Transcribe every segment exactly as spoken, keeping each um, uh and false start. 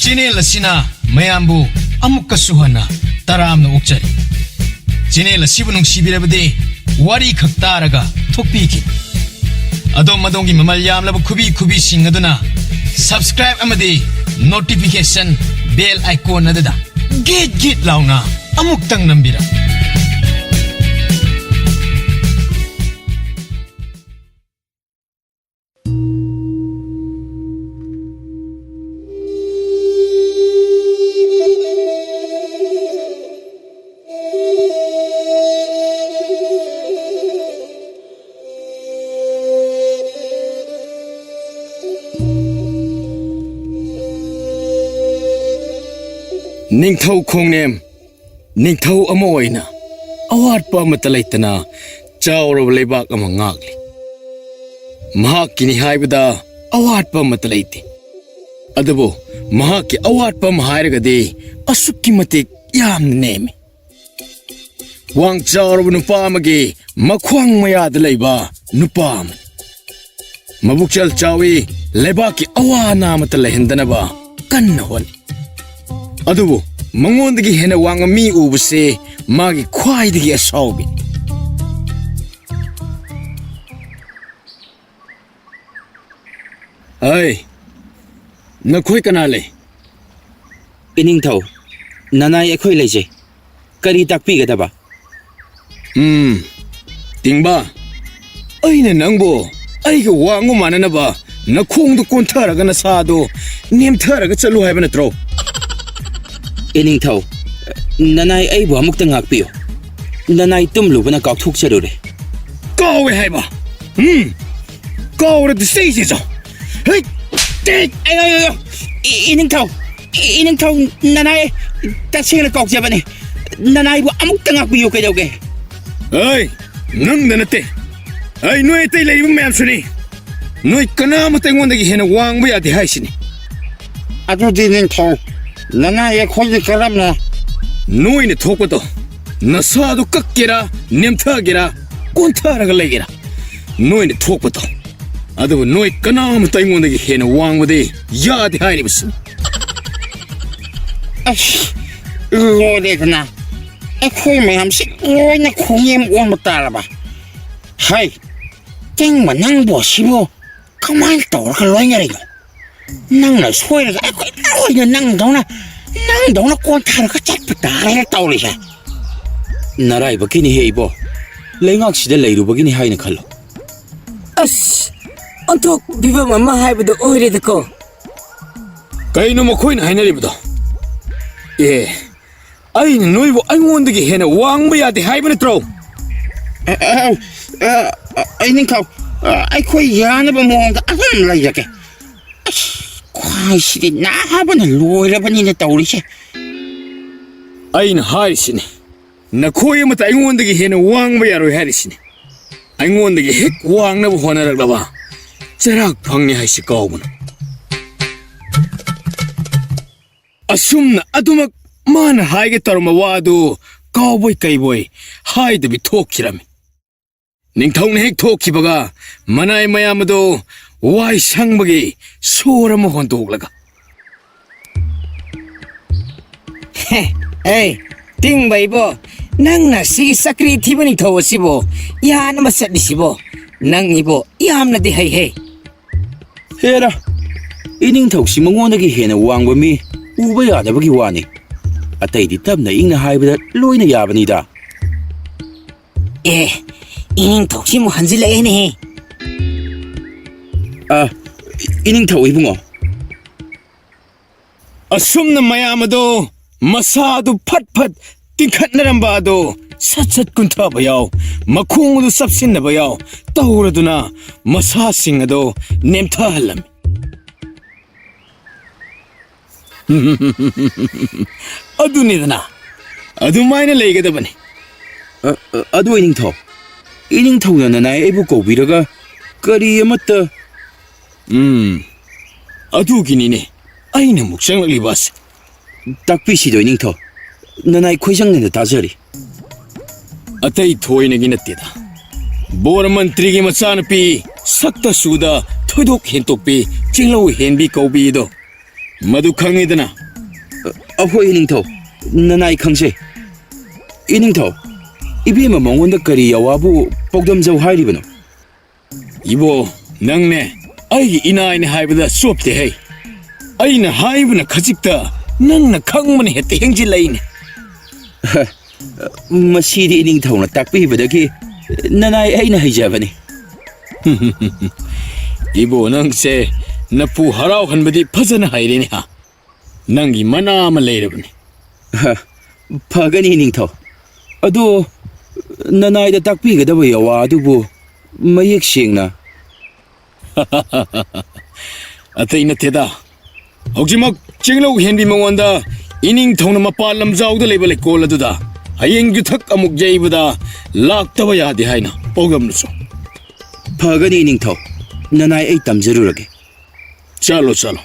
Channel ꯑꯁꯤꯅ ꯃꯌꯥꯝꯕꯨ ꯑꯃꯨꯛꯀꯁꯨ ꯍꯟꯅ ꯇꯔꯥꯝꯅ ꯑꯣꯛꯆꯔꯤ꯫ ꯆꯦꯅꯦꯜ ꯑꯁꯤꯕꯨ ꯅꯨꯡꯁꯤꯕꯤꯔꯕꯗꯤ ꯋꯥꯔꯤ ꯈꯛ ꯇꯥꯔꯒ ꯊꯣꯛꯄꯤꯈꯤ꯫ ꯑꯗꯣꯝ ꯑꯗꯣꯝꯒꯤ ꯃꯃꯜ ꯌꯥꯝꯂꯕ ꯈꯨꯕꯤ ꯈꯨꯕꯤꯁꯤꯡ ꯑꯗꯨꯅ subscribe ꯑꯃꯗꯤ notification bell icon ꯑꯗꯨꯗ ꯒꯤꯠ ꯒꯤꯠ ꯂꯥꯎꯅ ꯑꯃꯨꯛꯇꯪ ꯅꯝꯕꯤꯔꯝꯃꯨ꯫ ꯅꯤꯡꯊꯧ ꯈꯣꯡꯅꯦꯝ ꯅꯤꯡꯊꯧ ꯑꯃ ꯑꯣꯏꯅ ꯑꯋꯥꯠꯄ ꯑꯃꯠꯇ ꯂꯩꯇꯅ ꯆꯥꯎꯔꯕ ꯂꯩꯕꯥꯛ ꯑꯃ ꯉꯥꯛꯂꯤ꯫ ꯃꯍꯥꯛꯀꯤꯅꯤ ꯍꯥꯏꯕꯗ ꯑꯋꯥꯠꯄ ꯑꯃꯠꯇ ꯂꯩꯇꯦ꯫ ꯑꯗꯨꯕꯨ ꯃꯍꯥꯛꯀꯤ ꯑꯋꯥꯠꯄ ꯑꯃ ꯍꯥꯏꯔꯒꯗꯤ ꯑꯁꯨꯛꯀꯤ ꯃꯇꯤꯛ ꯌꯥꯝꯅ ꯅꯦꯝꯃꯤ꯫ ꯋꯥꯡ ꯆꯥꯎꯔꯕ ꯅꯨꯄꯥ ꯑꯃꯒꯤ ꯃꯈ꯭ꯋꯥꯡ ꯃꯌꯥꯗ ꯂꯩꯕ ꯅꯨꯄꯥ ꯑꯃꯅꯤ꯫ ꯃꯕꯨꯛꯆꯦꯜ ꯆꯥꯎꯏ, ꯂꯩꯕꯥꯛꯀꯤ ꯑꯋꯥ ꯑꯅꯥ ꯑꯃꯠꯇ ꯂꯩꯍꯟꯗꯅꯕ ꯀꯟꯅ ꯍꯣꯠꯅꯩ꯫ ꯑꯗꯨꯕꯨ ꯃꯉꯣꯟꯗꯒꯤ ꯍꯦꯟꯅ ꯋꯥꯡꯕ ꯃꯤ ꯎꯕꯁꯦ ꯃꯥꯒꯤ ꯈ꯭ꯋꯥꯏꯗꯒꯤ ꯑꯁꯥꯎꯕꯤꯅꯤ꯫ ꯑꯩ, ꯅꯈꯣꯏ ꯀꯅꯥ ꯂꯩ? ꯏꯅꯤꯡꯊꯧ, ꯅꯅꯥꯏ ꯑꯩꯈꯣꯏ ꯂꯩꯖꯩ꯫ ꯀꯔꯤ ꯇꯥꯛꯄꯤꯒꯗꯕ? ꯎꯝ, ꯇꯤꯡꯕ, ꯑꯩꯅ ꯅꯪꯕꯨ ꯑꯩꯒ ꯋꯥꯡꯕ ꯃꯥꯟꯅꯅꯕ ꯅꯈꯣꯡꯗꯨ ꯀꯣꯟꯊꯔꯒ ꯅꯁꯥꯗꯨ ꯅꯦꯝꯊꯔꯒ ꯆꯠꯂꯨ ꯍꯥꯏꯕ ꯅꯠꯇ꯭ꯔꯣ? ꯏꯅꯤꯡꯊꯧ, ꯅꯅꯥꯏ ꯑꯩꯕꯨ ꯑꯃꯨꯛꯇ ꯉꯥꯛꯄꯤꯌꯨ꯫ ꯅꯅꯥꯏ ꯇꯨꯝꯂꯨꯕꯅ ꯀꯥꯎꯊꯣꯛꯆꯔꯨꯔꯦ꯫ ꯀꯥꯎꯋꯦ ꯍꯥꯏꯕ? ꯎꯝ, ꯀꯥꯎꯔꯗꯤ ꯆꯩꯁꯦ ꯆꯥꯎ꯫ ꯍꯩ! ꯇꯦꯛ! ꯑꯌꯣ, ꯑꯌꯣ, ꯑꯌꯣ! ꯏ-, ꯏꯅꯤꯡꯊꯧ, ꯏ-, ꯏꯅꯤꯡꯊꯧ, ꯅꯅꯥꯏ ꯇꯁꯦꯡꯅ ꯀꯥꯎꯖꯕꯅꯤ꯫ ꯅꯅꯥꯏꯕꯨ ꯑꯃꯨꯛꯇ ꯉꯥꯛꯄꯤꯌꯨ ꯀꯩꯗꯧꯒꯦ? ꯑꯩ, ꯅꯪꯗ ꯅꯠꯇꯦ꯫ ꯑꯩ ꯅꯣꯏ ꯑꯇꯩ ꯂꯩꯔꯤꯕ ꯃꯌꯥꯝꯁꯨꯅꯤ꯫ ꯅꯣꯏ ꯀꯅꯥꯃꯠꯇ ꯑꯩꯉꯣꯟꯗꯒꯤ ꯍꯦꯟꯅ ꯋꯥꯡꯕ ꯌꯥꯗꯦ ꯍꯥꯏꯁꯤꯅꯤ꯫ ꯑꯗꯨꯗꯤ ꯅꯤꯡꯊꯧ, ꯅꯅꯥꯏ ꯑꯩꯈꯣꯏꯒꯤ ꯀꯔꯝꯅ? ꯅꯣꯏꯅ ꯊꯣꯛꯄꯗꯣ, ꯅꯁꯥꯗꯨ ꯀꯛꯀꯦꯔꯥ, ꯅꯦꯝꯊꯒꯦꯔꯥ, ꯀꯣꯟꯊꯔꯒ ꯂꯩꯒꯦꯔꯥ, ꯅꯣꯏꯅ ꯊꯣꯛꯄꯗꯣ꯫ ꯑꯗꯨꯕꯨ ꯅꯣꯏ ꯀꯅꯥꯃꯠꯇ ꯑꯩꯉꯣꯟꯗꯒꯤ ꯍꯦꯟꯅ ꯋꯥꯡꯕꯗꯤ ꯌꯥꯗꯦ ꯍꯥꯏꯔꯤꯕꯁꯤꯅꯤ꯫ ꯑꯁ, ꯂꯣꯏꯔꯦꯗꯅ꯫ ꯑꯩꯈꯣꯏ ꯃꯌꯥꯝꯁꯤ ꯂꯣꯏꯅ ꯈꯣꯡꯌꯦꯝ ꯑꯣꯟꯕ ꯇꯥꯔꯕ? ꯍꯩ, ꯇꯤꯡꯕ ꯅꯪꯕꯣ ꯁꯤꯕꯨ ꯀꯃꯥꯏꯅ ꯇꯧꯔꯒ ꯂꯣꯏꯅꯔꯤꯅꯣ? ꯅꯪꯅ ꯁꯣꯏꯔꯒ ꯑꯩꯈꯣꯏ ꯂꯣꯏꯅ ꯅꯪꯗꯧꯅ, ꯅꯪꯗꯧꯅ ꯀꯣꯟꯊꯔꯒ ꯆꯠꯄ ꯇꯥꯔꯦꯅ ꯇꯧꯔꯤꯁꯦ꯫ ꯅꯔꯥꯏꯕꯛꯀꯤꯅꯤꯍꯦ ꯏꯕꯣ꯫ ꯂꯩꯉꯥꯛꯁꯤꯗ ꯂꯩꯔꯨꯕꯒꯤꯅꯤ ꯍꯥꯏꯅ ꯈꯜꯂꯣ꯫ ꯑꯁ, ꯑꯣꯟꯊꯣꯛ ꯐꯤꯕꯝ ꯑꯃ ꯍꯥꯏꯕꯗꯣ ꯑꯣꯏꯔꯦꯗꯀꯣ꯫ ꯀꯩꯅꯣ ꯃꯈꯣꯏꯅ ꯍꯥꯏꯅꯔꯤꯕꯗꯣ? ꯑꯦ, ꯑꯩꯅ ꯅꯣꯏꯕꯨ ꯑꯩꯉꯣꯟꯗꯒꯤ ꯍꯦꯟꯅ ꯋꯥꯡꯕ ꯌꯥꯗꯦ ꯍꯥꯏꯕ ꯅꯠꯇ꯭ꯔꯣ? ꯑ, ꯑ, ꯑ, ꯑ, ꯑꯩ ꯅꯤꯡꯊꯧ, ꯑ, ꯑꯩꯈꯣꯏ ꯌꯥꯅꯕ ꯃꯑꯣꯡꯗ ꯑꯗꯨꯝ ꯂꯩꯖꯒꯦ꯫ ꯑꯁ, ꯈ꯭ꯋꯥꯏꯁꯤꯗꯤ ꯅꯥꯕꯅ ꯂꯣꯏꯔꯕꯅꯤꯅ ꯇꯧꯔꯤꯁꯦ꯫ ꯑꯩꯅ ꯍꯥꯏꯔꯤꯁꯤꯅꯤ, ꯅꯈꯣꯏ ꯑꯃꯠꯇ ꯑꯩꯉꯣꯟꯗꯒꯤ ꯍꯦꯟꯅ ꯋꯥꯡꯕ ꯌꯥꯔꯣꯏ ꯍꯥꯏꯔꯤꯁꯤꯅꯤ꯫ ꯑꯩꯉꯣꯟꯗꯒꯤ ꯍꯦꯛ ꯋꯥꯡꯅꯕ ꯍꯣꯠꯅꯔꯛꯂꯕ, ꯆꯩꯔꯥꯛ ꯐꯪꯅꯤ ꯍꯥꯏꯁꯤ ꯀꯥꯎꯒꯅꯨ꯫ ꯑꯁꯨꯝꯅ ꯑꯗꯨꯃꯛ ꯃꯥꯅ ꯍꯥꯏꯒꯦ ꯇꯧꯔꯝꯕ ꯋꯥ ꯑꯗꯨ ꯀꯥꯎꯕꯣꯏ ꯀꯩꯕꯣꯏ ꯍꯥꯏꯗꯕꯤ ꯊꯣꯛꯈꯤꯔꯝꯃꯤ꯫ ꯅꯤꯡꯊꯧꯅ ꯍꯦꯛ ꯊꯣꯛꯈꯤꯕꯒ ꯃꯅꯥꯏ ꯃꯌꯥꯝ ꯑꯗꯨ ꯋꯥꯏ ꯁꯪꯕꯒꯤ ꯁꯣꯔ ꯑꯃ ꯍꯣꯟꯗꯣꯛꯂꯒ, "ꯍꯦ, ꯑꯦ, ꯇꯤꯡꯕ ꯏꯕꯣ, ꯅꯪꯅ ꯁꯤꯒꯤ ꯆꯀ꯭ꯔꯤ ꯊꯤꯕ ꯅꯤꯡꯊꯧ ꯑꯁꯤꯕꯨ ꯌꯥꯅꯕ ꯆꯠꯂꯤꯁꯤꯕꯣ? ꯅꯪ ꯏꯕꯣ ꯌꯥꯝꯅꯗꯤ ꯍꯩꯍꯦ!" ꯍꯦꯔꯥ, ꯏꯅꯤꯡꯊꯧꯁꯤ ꯃꯉꯣꯟꯗꯒꯤ ꯍꯦꯟꯅ ꯋꯥꯡꯕ ꯃꯤ ꯎꯕ ꯌꯥꯗꯕꯒꯤ ꯋꯥꯅꯤ꯫ ꯑꯇꯩꯗꯤ ꯇꯞꯅ ꯏꯪꯅ ꯍꯥꯏꯕꯗ ꯂꯣꯏꯅ ꯌꯥꯕꯅꯤꯗ꯫ ꯑꯦ, ꯏꯅꯤꯡꯊꯧꯁꯤ ꯑꯃꯨꯛ ꯍꯟꯖꯤꯜꯂꯛꯑꯦꯅꯦꯍꯦ꯫ ꯑ, ꯏꯅꯤꯡꯊꯧ ꯏꯕꯨꯡꯉꯣ꯫ ꯑꯁꯨꯝꯅ ꯃꯌꯥꯝ ꯑꯗꯣ ꯃꯁꯥꯗꯨ ꯐꯠ ꯐꯠ ꯇꯤꯡꯈꯠꯅꯔꯝꯕ ꯑꯗꯣ ꯁꯠ ꯁꯠ ꯀꯨꯟꯊꯕ ꯌꯥꯎ, ꯃꯈꯣꯡ ꯑꯗꯨ ꯆꯞꯁꯤꯟꯅꯕ ꯌꯥꯎ ꯇꯧꯔꯗꯨꯅ ꯃꯁꯥꯁꯤꯡ ꯑꯗꯣ ꯅꯦꯝꯊꯍꯜꯂꯝꯃꯤ꯫ ꯑꯗꯨꯅꯤꯗꯅ, ꯑꯗꯨꯃꯥꯏꯅ ꯂꯩꯒꯗꯕꯅꯤ꯫ ꯑ, ꯑ, ꯑꯗꯨ ꯏꯅꯤꯡꯊꯧ, ꯏꯅꯤꯡꯊꯧꯅ ꯅꯅꯥꯏ ꯑꯩꯕꯨ ꯀꯧꯕꯤꯔꯒ ꯀꯔꯤ ꯑꯃꯠꯇ, ꯎꯝ, ꯑꯗꯨꯒꯤꯅꯤꯅꯦ ꯑꯩꯅ ꯑꯃꯨꯛ ꯆꯪꯂꯛꯂꯤꯕ ꯑꯁꯦ꯫ ꯇꯥꯛꯄꯤꯁꯤꯗꯣ ꯏꯅꯤꯡꯊꯧ, ꯅꯅꯥꯏ ꯈꯣꯏꯖꯪꯅꯅ ꯇꯥꯖꯔꯤ꯫ ꯑꯇꯩ ꯊꯣꯏꯅꯒꯤ ꯅꯠꯇꯦꯗ꯫ ꯕꯣꯔ ꯃꯟꯇ꯭ꯔꯤꯒꯤ ꯃꯆꯥꯅꯨꯄꯤ ꯁꯛꯇ ꯆꯨꯗ ꯊꯣꯏꯗꯣꯛ ꯍꯦꯟꯇꯣꯛꯄꯤ ꯆꯤꯡꯂꯧ ꯍꯦꯟꯕꯤ ꯀꯧꯕꯤꯗꯣ꯫ ꯃꯗꯨ ꯈꯪꯉꯤꯗꯅ? ꯑ, ꯑꯍꯣꯏ, ꯏꯅꯤꯡꯊꯧ, ꯅꯅꯥꯏ ꯈꯪꯖꯩ꯫ ꯏꯅꯤꯡꯊꯧ, ꯏꯕꯦꯝꯃ ꯃꯉꯣꯟꯗ ꯀꯔꯤ ꯌꯥꯋꯥꯕꯨ ꯄꯥꯎꯗꯝꯖꯧ ꯍꯥꯏꯔꯤꯕꯅꯣ? ꯏꯕꯣ, ꯅꯪꯅꯦ ꯑꯩꯒꯤ ꯏꯅꯥꯏꯅꯦ ꯍꯥꯏꯕꯗ ꯆꯣꯞꯇꯦ ꯍꯩ꯫ ꯑꯩꯅ ꯍꯥꯏꯕꯅ ꯈꯖꯤꯛꯇ, ꯅꯪꯅ ꯈꯪꯕꯅ ꯍꯦꯛꯇ ꯍꯦꯟꯖꯤꯜꯂꯛꯏꯅꯦ꯫ ꯃꯁꯤꯗꯤ ꯏꯅꯤꯡꯊꯧꯅ ꯇꯥꯛꯄꯤꯕꯗꯒꯤ ꯅꯅꯥꯏ ꯑꯩꯅ ꯍꯩꯖꯕꯅꯤ꯫ ꯏꯕꯣ, ꯅꯪꯁꯦ ꯅꯄꯨ ꯍꯔꯥꯎꯍꯟꯕꯗꯤ ꯐꯖꯅ ꯍꯩꯔꯦꯅꯦ ꯍꯥ꯫ ꯅꯪꯒꯤ ꯃꯅꯥ ꯑꯃ ꯂꯩꯔꯕꯅꯤ꯫ ꯍ, ꯐꯒꯅꯤ ꯏꯅꯤꯡꯊꯧ꯫ ꯑꯗꯣ ꯅꯅꯥꯏꯗ ꯇꯥꯛꯄꯤꯒꯗꯕ ꯌꯥꯋꯥ ꯑꯗꯨꯕꯨ ꯃꯌꯦꯛ ꯁꯦꯡꯅ꯫ ꯑꯇꯩ ꯅꯠꯇꯦꯗ, ꯍꯧꯖꯤꯛꯃꯛ ꯆꯦꯡꯂꯧ ꯍꯦꯟꯕꯤ ꯃꯉꯣꯟꯗ ꯏꯅꯤꯡꯊꯧꯅ ꯃꯄꯥꯟ ꯂꯝꯖꯥꯎꯗ ꯂꯩꯕ ꯂꯩꯀꯣꯜ ꯑꯗꯨꯗ ꯍꯌꯦꯡ ꯌꯨꯊꯛ ꯑꯃꯨꯛ ꯌꯩꯕꯗ ꯂꯥꯛꯇꯕ ꯌꯥꯗꯦ ꯍꯥꯏꯅ ꯄꯥꯎꯗꯝꯂꯨꯆꯣ꯫ ꯐꯒꯅꯤ ꯏꯅꯤꯡꯊꯧ, ꯅꯅꯥꯏ ꯑꯩ ꯇꯝꯖꯔꯨꯔꯒꯦ꯫ ꯆꯠꯂꯣ, ꯆꯠꯂꯣ꯫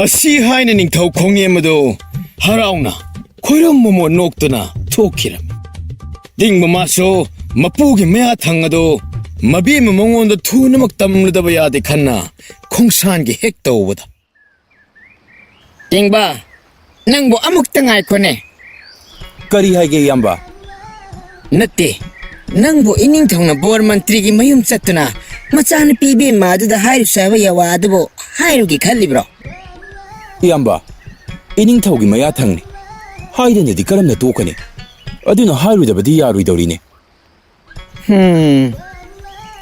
ꯑꯁꯤ ꯍꯥꯏꯅ ꯅꯤꯡꯊꯧ ꯈꯣꯡꯅꯦꯝ ꯑꯗꯨ ꯍꯔꯥꯎꯅ ꯈꯣꯏꯔꯝ ꯃꯃꯣꯟ ꯅꯣꯛꯇꯨꯅ ꯊꯣꯛꯈꯤꯔꯝꯃꯤ꯫ ꯇꯤꯡꯕ ꯃꯥꯁꯨ ꯃꯄꯨꯒꯤ ꯃꯌꯥ ꯊꯪ ꯑꯗꯨ ꯃꯕꯦꯝꯃ ꯃꯉꯣꯟꯗ ꯊꯨꯅꯃꯛ ꯇꯝꯂꯨꯗꯕ ꯌꯥꯗꯦ ꯈꯟꯅ ꯈꯣꯡꯁꯥꯟꯒꯤ ꯍꯦꯛ ꯇꯧꯕꯗ꯫ ꯇꯤꯡꯕ, ꯅꯪꯕꯨ ꯑꯃꯨꯛꯇ ꯉꯥꯏꯈꯣꯅꯦ꯫ ꯀꯔꯤ ꯍꯥꯏꯒꯦ, ꯏꯌꯥꯝꯕ? ꯅꯠꯇꯦ, ꯅꯪꯕꯨ ꯏꯅꯤꯡꯊꯧꯅ ꯕꯣꯔ ꯃꯟꯇ꯭ꯔꯤꯒꯤ ꯃꯌꯨꯝ ꯆꯠꯇꯨꯅ ꯃꯆꯥꯅꯨꯄꯤ ꯏꯕꯦꯝꯃ ꯑꯗꯨꯗ ꯍꯥꯏꯔꯨꯁꯦ ꯍꯥꯏꯕ ꯌꯥꯋꯥ ꯑꯗꯨꯕꯨ ꯍꯥꯏꯔꯨꯒꯦ ꯈꯜꯂꯤꯕ꯭ꯔꯣ? ꯏꯌꯥꯝꯕ, ꯏꯅꯤꯡꯊꯧꯒꯤ ꯃꯌꯥ ꯊꯪꯅꯤ꯫ ꯍꯥꯏꯗꯅꯗꯤ ꯀꯔꯝꯅ ꯇꯣꯛꯀꯅꯤ? ꯑꯗꯨꯅ ꯍꯥꯏꯔꯨꯗꯕꯗꯤ ꯌꯥꯔꯣꯏꯗꯧꯔꯤꯅꯦ꯫ ꯍꯝ,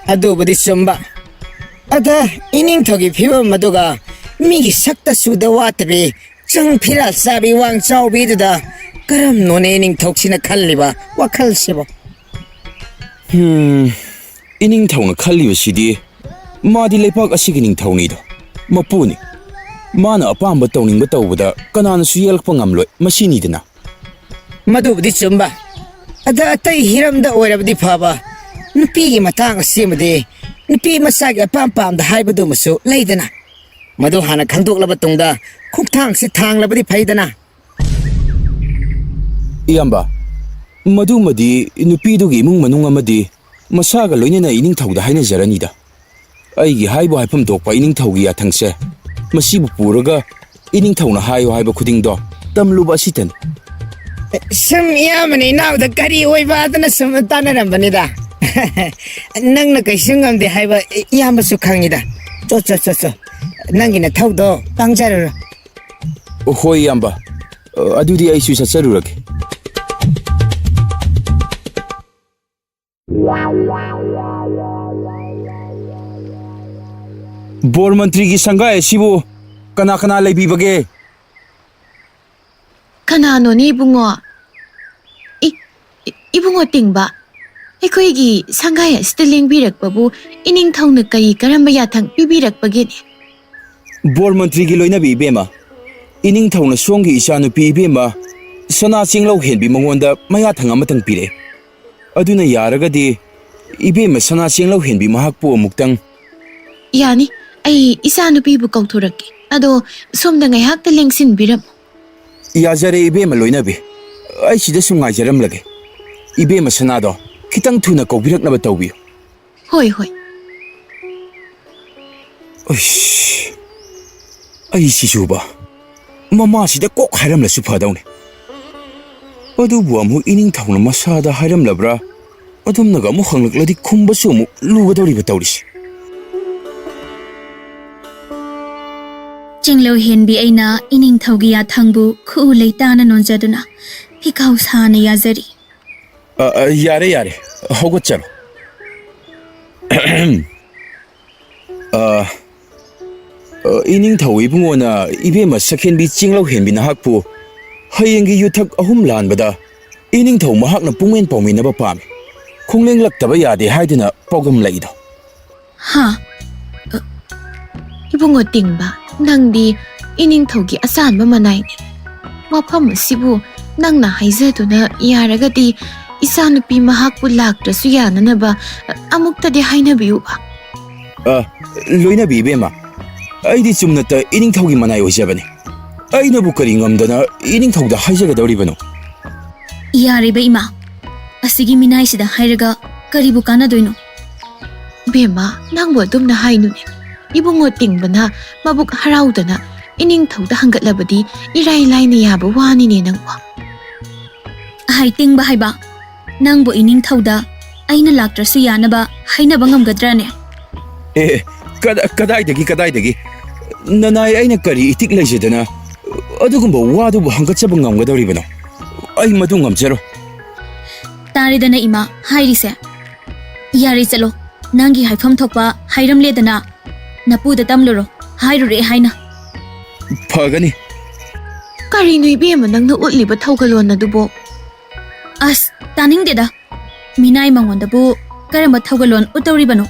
ꯑꯗꯨꯕꯨꯗꯤ ꯆꯨꯝꯕ꯫ ꯑꯗ ꯏꯅꯤꯡꯊꯧꯒꯤ ꯐꯤꯕꯝ ꯑꯗꯨꯒ ꯃꯤꯒꯤ ꯁꯛꯇ ꯆꯨꯗ ꯋꯥꯠꯇꯕꯤ, ꯆꯪ ꯐꯤꯔꯥ ꯆꯥꯕꯤ ꯋꯥꯡ ꯆꯥꯎꯕꯤꯗꯨꯗ ꯀꯔꯝꯅꯣꯅꯦ ꯏꯅꯤꯡꯊꯧꯁꯤꯅ ꯈꯜꯂꯤꯕ ꯋꯥꯈꯜꯁꯤꯕꯣ? ꯍꯝ, ꯏꯅꯤꯡꯊꯧꯅ ꯈꯜꯂꯤꯕꯁꯤꯗꯤ ꯃꯥꯗꯤ ꯂꯩꯄꯥꯛ ꯑꯁꯤꯒꯤ ꯅꯤꯡꯊꯧꯅꯤꯗꯣ, ꯃꯄꯨꯅꯤ꯫ ꯃꯥꯅ ꯑꯄꯥꯝꯕ ꯇꯧꯅꯤꯡꯕ ꯇꯧꯕꯗ ꯀꯅꯥꯅꯁꯨ ꯌꯦꯜꯂꯛꯄ ꯉꯝꯂꯣꯏ, ꯃꯁꯤꯅꯤꯗꯅ꯫ ꯃꯗꯨꯕꯨꯗꯤ ꯆꯨꯝꯕ꯫ ꯑꯗ ꯑꯇꯩ ꯍꯤꯔꯝꯗ ꯑꯣꯏꯔꯕꯗꯤ ꯐꯕ, ꯅꯨꯄꯤꯒꯤ ꯃꯇꯥꯡ ꯑꯁꯤꯃꯗꯤ ꯅꯨꯄꯤ ꯃꯁꯥꯒꯤ ꯑꯄꯥꯝ ꯄꯥꯝꯗ ꯍꯥꯏꯕꯗꯨꯃꯁꯨ ꯂꯩꯗꯅ꯫ ꯃꯗꯨ ꯍꯥꯟꯅ ꯈꯪꯗꯣꯛꯂꯕ ꯇꯨꯡꯗ ꯈꯣꯡꯊꯥꯡꯁꯤ ꯊꯥꯡꯂꯕꯗꯤ ꯐꯩꯗꯅ꯫ ꯏꯌꯥꯝꯕ, ꯃꯗꯨꯃꯗꯤ ꯅꯨꯄꯤꯗꯨꯒꯤ ꯏꯃꯨꯡ ꯃꯅꯨꯡ ꯑꯃꯗꯤ ꯃꯁꯥꯒ ꯂꯣꯏꯅꯅ ꯏꯅꯤꯡꯊꯧꯗ ꯍꯥꯏꯅꯖꯔꯅꯤꯗ꯫ ꯑꯩꯒꯤ ꯍꯥꯏꯕꯨ ꯍꯥꯏꯐꯝ ꯊꯣꯛꯄ ꯏꯅꯤꯡꯊꯧꯒꯤ ꯌꯥꯊꯪꯁꯦ ꯃꯁꯤꯕꯨ ꯄꯨꯔꯒ ꯏꯅꯤꯡꯊꯧꯅ ꯍꯥꯏꯌꯨ ꯍꯥꯏꯕ ꯈꯨꯗꯤꯡꯗꯣ ꯇꯝꯂꯨꯕ ꯑꯁꯤꯇꯅꯤ꯫ ꯁꯨꯝ ꯏꯌꯥꯝꯕꯅ ꯏꯅꯥꯎꯗ ꯀꯔꯤ ꯑꯣꯏꯕ ꯑꯗꯨꯅ ꯁꯨꯝ ꯇꯥꯟꯅꯔꯝꯕꯅꯤꯗ꯫ ꯅꯪꯅ ꯀꯩꯁꯨ ꯉꯝꯗꯦ ꯍꯥꯏꯕ ꯏꯌꯥꯝꯕꯁꯨ ꯈꯪꯉꯤꯗ꯫ ꯆꯣ, ꯆꯣ, ꯆꯣ, ꯆꯣ꯫ ꯅꯪꯒꯤ ꯅꯊꯧꯗꯣ ꯄꯥꯡꯖꯔꯨꯔꯣ꯫ ꯍꯣꯏ, ꯏꯌꯥꯝꯕ꯫ ꯑꯗꯨꯗꯤ ꯑꯩꯁꯨ ꯆꯠꯆꯔꯨꯔꯒꯦ꯫ ꯕꯣꯔ ꯃꯟꯇ꯭ꯔꯤꯒꯤ ꯁꯪꯒꯥꯏ ꯑꯁꯤꯕꯨ ꯀꯅꯥ ꯀꯅꯥ ꯂꯩꯕꯤꯕꯒꯦ? ꯀꯅꯥꯅꯣꯅꯦ, ꯏꯕꯨꯡꯉꯣ? ꯏ-, ꯏ-, ꯏꯕꯨꯡꯉꯣ ꯇꯤꯡꯕ, ꯑꯩꯈꯣꯏꯒꯤ ꯁꯪꯒꯥꯏ ꯑꯁꯤꯗ ꯂꯦꯡꯕꯤꯔꯛꯄꯕꯨ ꯏꯅꯤꯡꯊꯧꯅ ꯀꯔꯤ ꯀꯔꯝꯕ ꯌꯥꯊꯪ ꯄꯤꯕꯤꯔꯛꯄꯒꯦꯅꯦ? ꯕꯣꯔ ꯃꯟꯇ꯭ꯔꯤꯒꯤ ꯂꯣꯏꯅꯕꯤ ꯏꯕꯦꯝꯃ, ꯏꯅꯤꯡꯊꯧꯅ ꯁꯣꯝꯒꯤ ꯏꯆꯥꯅꯨꯄꯤ ꯏꯕꯦꯝꯃ ꯁꯅꯥ ꯆꯦꯡꯂꯧ ꯍꯦꯟꯕꯤ ꯃꯉꯣꯟꯗ ꯃꯌꯥꯊꯪ ꯑꯃꯇꯪ ꯄꯤꯔꯛꯑꯦ꯫ ꯑꯗꯨꯅ ꯌꯥꯔꯒꯗꯤ ꯏꯕꯦꯝꯃ ꯁꯅꯥ ꯆꯦꯡꯂꯧ ꯍꯦꯟꯕꯤ ꯃꯍꯥꯛꯄꯨ ꯑꯃꯨꯛꯇꯪ꯫ ꯌꯥꯅꯤ, ꯑꯩ ꯏꯆꯥꯅꯨꯄꯤꯕꯨ ꯀꯧꯊꯣꯔꯛꯀꯦ꯫ ꯑꯗꯣ ꯁꯣꯝꯗ ꯉꯥꯏꯍꯥꯛꯇ ꯂꯦꯡꯁꯤꯟꯕꯤꯔꯝꯃꯨ꯫ ꯌꯥꯖꯔꯦ ꯏꯕꯦꯝꯃ ꯂꯣꯏꯅꯕꯤ, ꯑꯩ ꯁꯤꯗ ꯁꯨꯝ ꯉꯥꯏꯖꯔꯝꯂꯒꯦ꯫ ꯏꯕꯦꯝꯃ ꯁꯅꯥꯗꯣ ꯈꯤꯇꯪ ꯊꯨꯅ ꯀꯧꯕꯤꯔꯛꯅꯕ ꯇꯧꯕꯤꯌꯨ꯫ ꯍꯣꯏ, ꯍꯣꯏ꯫ ꯑꯩꯁ, ꯑꯩꯁꯤꯁꯨꯕ, ꯃꯃꯥꯁꯤꯗ ꯀꯣꯛ ꯍꯥꯏꯔꯝꯂꯁꯨ ꯐꯗꯧꯅꯤ꯫ ꯑꯗꯨꯕꯨ ꯑꯃꯨꯛ ꯏꯅꯤꯡꯊꯧꯅ ꯃꯁꯥꯗ ꯍꯥꯏꯔꯝꯂꯕ꯭ꯔꯥ? ꯑꯗꯨꯝꯅꯒ ꯑꯃꯨꯛ ꯍꯪꯂꯛꯂꯗꯤ ꯈꯨꯝꯕꯁꯨ ꯑꯃꯨꯛ ꯂꯨꯒꯗꯧꯔꯤꯕ ꯇꯧꯔꯤꯁꯦ꯫ ꯆꯤꯡꯂꯧ ꯍꯦꯟꯕꯤ ꯑꯩꯅ ꯏꯅꯤꯡꯊꯧꯒꯤ ꯌꯥꯊꯪꯕꯨ ꯈꯨꯎ ꯂꯩꯇꯥꯅ ꯅꯣꯟꯖꯗꯨꯅ ꯐꯤꯈꯥꯎ ꯁꯥꯅ ꯌꯥꯖꯔꯤ꯫ ꯑ, ꯑ, ꯌꯥꯔꯦ, ꯌꯥꯔꯦ꯫ ꯍꯧꯒꯠꯆꯔꯣ꯫ ꯑ, ꯑ, ꯏꯅꯤꯡꯊꯧ ꯏꯕꯨꯡꯉꯣꯅ ꯏꯕꯦꯝꯃ ꯁꯛꯍꯦꯟꯕꯤ ꯆꯤꯡꯂꯧ ꯍꯦꯟꯕꯤ ꯅꯍꯥꯛꯄꯨ ꯍꯌꯦꯡꯒꯤ ꯌꯨꯊꯛ ꯑꯍꯨꯝ ꯂꯥꯟꯕꯗ ꯏꯅꯤꯡꯊꯧ ꯃꯍꯥꯛꯅ ꯄꯨꯡꯃꯦꯟ ꯄꯥꯎꯃꯤꯟꯅꯕ ꯄꯥꯝꯃꯤ꯫ ꯈꯣꯡꯂꯦꯡꯂꯛꯇꯕ ꯌꯥꯗꯦ ꯍꯥꯏꯗꯨꯅ ꯄꯥꯎꯗꯝꯂꯛꯏꯗꯣ꯫ ꯍꯥ? ꯑ, ꯏꯕꯨꯡꯉꯣ ꯇꯤꯡꯕ, ꯅꯪꯗꯤ ꯏꯅꯤꯡꯊꯧꯒꯤ ꯑꯆꯥꯟꯕ ꯃꯅꯥꯏꯅꯦ꯫ ꯃꯐꯝ ꯑꯁꯤꯕꯨ ꯅꯪꯅ ꯍꯥꯏꯖꯗꯨꯅ ꯌꯥꯔꯒꯗꯤ ꯏꯆꯥꯅꯨꯄꯤ ꯃꯍꯥꯛꯄꯨ ꯂꯥꯛꯇ꯭ꯔꯁꯨ ꯌꯥꯅꯅꯕ ꯑꯃꯨꯛꯇꯗꯤ ꯍꯥꯏꯅꯕꯤꯌꯨꯕ꯫ ꯑ, ꯂꯣꯏꯅꯕꯤ ꯏꯕꯦꯝꯃ, ꯑꯩꯗꯤ ꯆꯨꯝꯅꯇ ꯏꯅꯤꯡꯊꯧꯒꯤ ꯃꯅꯥꯏ ꯑꯣꯏꯖꯕꯅꯤ꯫ ꯑꯩꯅꯕꯨ ꯀꯔꯤ ꯉꯝꯗꯅ ꯏꯅꯤꯡꯊꯧꯗ ꯍꯥꯏꯖꯒꯗꯧꯔꯤꯕꯅꯣ? ꯌꯥꯔꯤꯕ ꯏꯃꯥ, ꯑꯁꯤꯒꯤ ꯃꯤꯅꯥꯏꯁꯤꯗ ꯍꯥꯏꯔꯒ ꯀꯔꯤꯕꯨ ꯀꯥꯟꯅꯗꯣꯏꯅꯣ? ꯕꯦꯝꯃ, ꯅꯪꯕꯨ ꯑꯗꯨꯝꯅ ꯍꯥꯏꯅꯨꯅꯦ꯫ ꯏꯕꯨꯡꯉꯣ ꯇꯤꯡꯕꯅ ꯃꯕꯨꯛ ꯍꯔꯥꯎꯗꯅ ꯏꯅꯤꯡꯊꯧꯗ ꯍꯪꯒꯠꯂꯕꯗꯤ ꯏꯔꯥꯏ ꯂꯥꯏꯅ ꯌꯥꯕ ꯋꯥꯅꯤꯅꯦ ꯅꯪꯕꯣ꯫ ꯍꯥꯏ ꯇꯤꯡꯕ ꯍꯥꯏꯕ, ꯅꯪꯕꯨ ꯏꯅꯤꯡꯊꯧꯗ ꯑꯩꯅ ꯂꯥꯛꯇ꯭ꯔꯁꯨ ꯌꯥꯅꯕ ꯍꯥꯏꯅꯕ ꯉꯝꯒꯗ꯭ꯔꯥꯅꯦ? ꯑꯦ, ꯀꯗꯥ-, ꯀꯗꯥꯏꯗꯒꯤ, ꯀꯗꯥꯏꯗꯒꯤ? ꯅꯅꯥꯏ ꯑꯩꯅ ꯀꯔꯤ ꯏꯇꯤꯛ ꯂꯩꯖꯗꯅ ꯑꯗꯨꯒꯨꯝꯕ ꯋꯥꯗꯨꯕꯨ ꯍꯪꯒꯠꯆꯕ ꯉꯝꯒꯗꯧꯔꯤꯕꯅꯣ? ꯑꯩ ꯃꯗꯨ ꯉꯝꯖꯔꯣꯏ꯫ ꯇꯥꯔꯦꯗꯅ ꯏꯃꯥ ꯍꯥꯏꯔꯤꯁꯦ꯫ ꯌꯥꯔꯦ, ꯆꯠꯂꯣ, ꯅꯪꯒꯤ ꯍꯥꯏꯐꯝ ꯊꯣꯛꯄ ꯍꯥꯏꯔꯝꯂꯦꯗꯅ꯫ ꯅꯄꯨꯗ ꯇꯝꯂꯨꯔꯣ, ꯍꯥꯏꯔꯨꯔꯦ ꯍꯥꯏꯅ꯫ ꯐꯒꯅꯤ꯫ ꯀꯔꯤꯅꯣ ꯏꯕꯦꯝꯃ ꯅꯪꯅ ꯎꯠꯂꯤꯕ ꯊꯧꯒꯜꯂꯣꯟ ꯑꯗꯨꯕꯣ? ꯑꯁ, ꯇꯥꯅꯤꯡꯗꯦꯗ꯫ ꯃꯤꯅꯥꯏ ꯃꯉꯣꯟꯗꯕꯨ ꯀꯔꯝꯕ ꯊꯧꯒꯜꯂꯣꯟ ꯎꯠꯇꯧꯔꯤꯕꯅꯣ?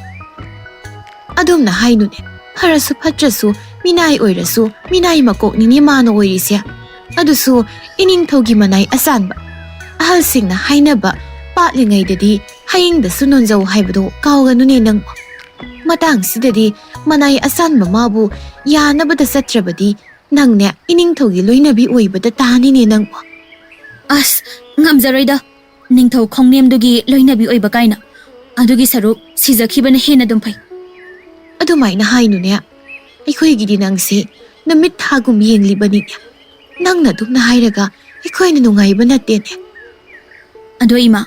ꯑꯗꯨꯝꯅ ꯍꯥꯏꯅꯨꯅꯦ꯫ ꯐꯔꯁꯨ ꯐꯠꯇ꯭ꯔꯁꯨ ꯃꯤꯅꯥꯏ ꯑꯣꯏꯔꯁꯨ ꯃꯤꯅꯥꯏ ꯃꯀꯣꯛꯅꯤꯅꯦ ꯃꯥꯅ ꯑꯣꯏꯔꯤꯁꯦ꯫ ꯑꯗꯨꯁꯨ ꯏꯅꯤꯡꯊꯧꯒꯤ ꯃꯅꯥꯏ ꯑꯆꯥꯟꯕ꯫ ꯑꯍꯜꯁꯤꯡꯅ ꯍꯥꯏꯅꯕ, "ꯄꯥꯠꯂꯤꯉꯩꯗꯗꯤ ꯍꯌꯤꯡꯗꯁꯨ ꯅꯣꯟꯖꯧ" ꯍꯥꯏꯕꯗꯣ ꯀꯥꯎꯒꯅꯨꯅꯦ ꯅꯪꯕꯣ꯫ ꯃꯇꯥꯡꯁꯤꯗꯗꯤ ꯃꯅꯥꯏ ꯑꯆꯥꯟꯕ ꯃꯥꯕꯨ ꯌꯥꯅꯕꯗ ꯆꯠꯇ꯭ꯔꯕꯗꯤ ꯅꯪꯅꯦ ꯏꯅꯤꯡꯊꯧꯒꯤ ꯂꯣꯏꯅꯕꯤ ꯑꯣꯏꯕꯗ ꯇꯥꯅꯤꯅꯦ ꯅꯪꯕꯣ꯫ ꯑꯁ, ꯉꯝꯖꯔꯣꯏꯗ꯫ ꯅꯤꯡꯊꯧ ꯈꯣꯡꯅꯦꯝꯗꯨꯒꯤ ꯂꯣꯏꯅꯕꯤ ꯑꯣꯏꯕ ꯀꯥꯏꯅ꯫ ꯑꯗꯨꯒꯤ ꯁꯔꯨꯛ ꯁꯤꯖꯈꯤꯕꯅ ꯍꯦꯟꯅ ꯑꯗꯨꯝ ꯐꯩ꯫ ꯑꯗꯨꯃꯥꯏꯅ ꯍꯥꯏꯅꯨꯅꯦ꯫ ꯑꯩꯈꯣꯏꯒꯤꯗꯤ ꯅꯪꯁꯦ ꯅꯨꯃꯤꯠ ꯊꯥꯒꯨꯝ ꯌꯦꯡꯂꯤꯕꯅꯤꯅꯦ꯫ ꯅꯪꯅ ꯑꯗꯨꯝꯅ ꯍꯥꯏꯔꯒ ꯑꯩꯈꯣꯏꯅ ꯅꯨꯡꯉꯥꯏꯕ ꯅꯠꯇꯦꯅꯦ꯫ ꯑꯗꯣ ꯏꯃꯥ,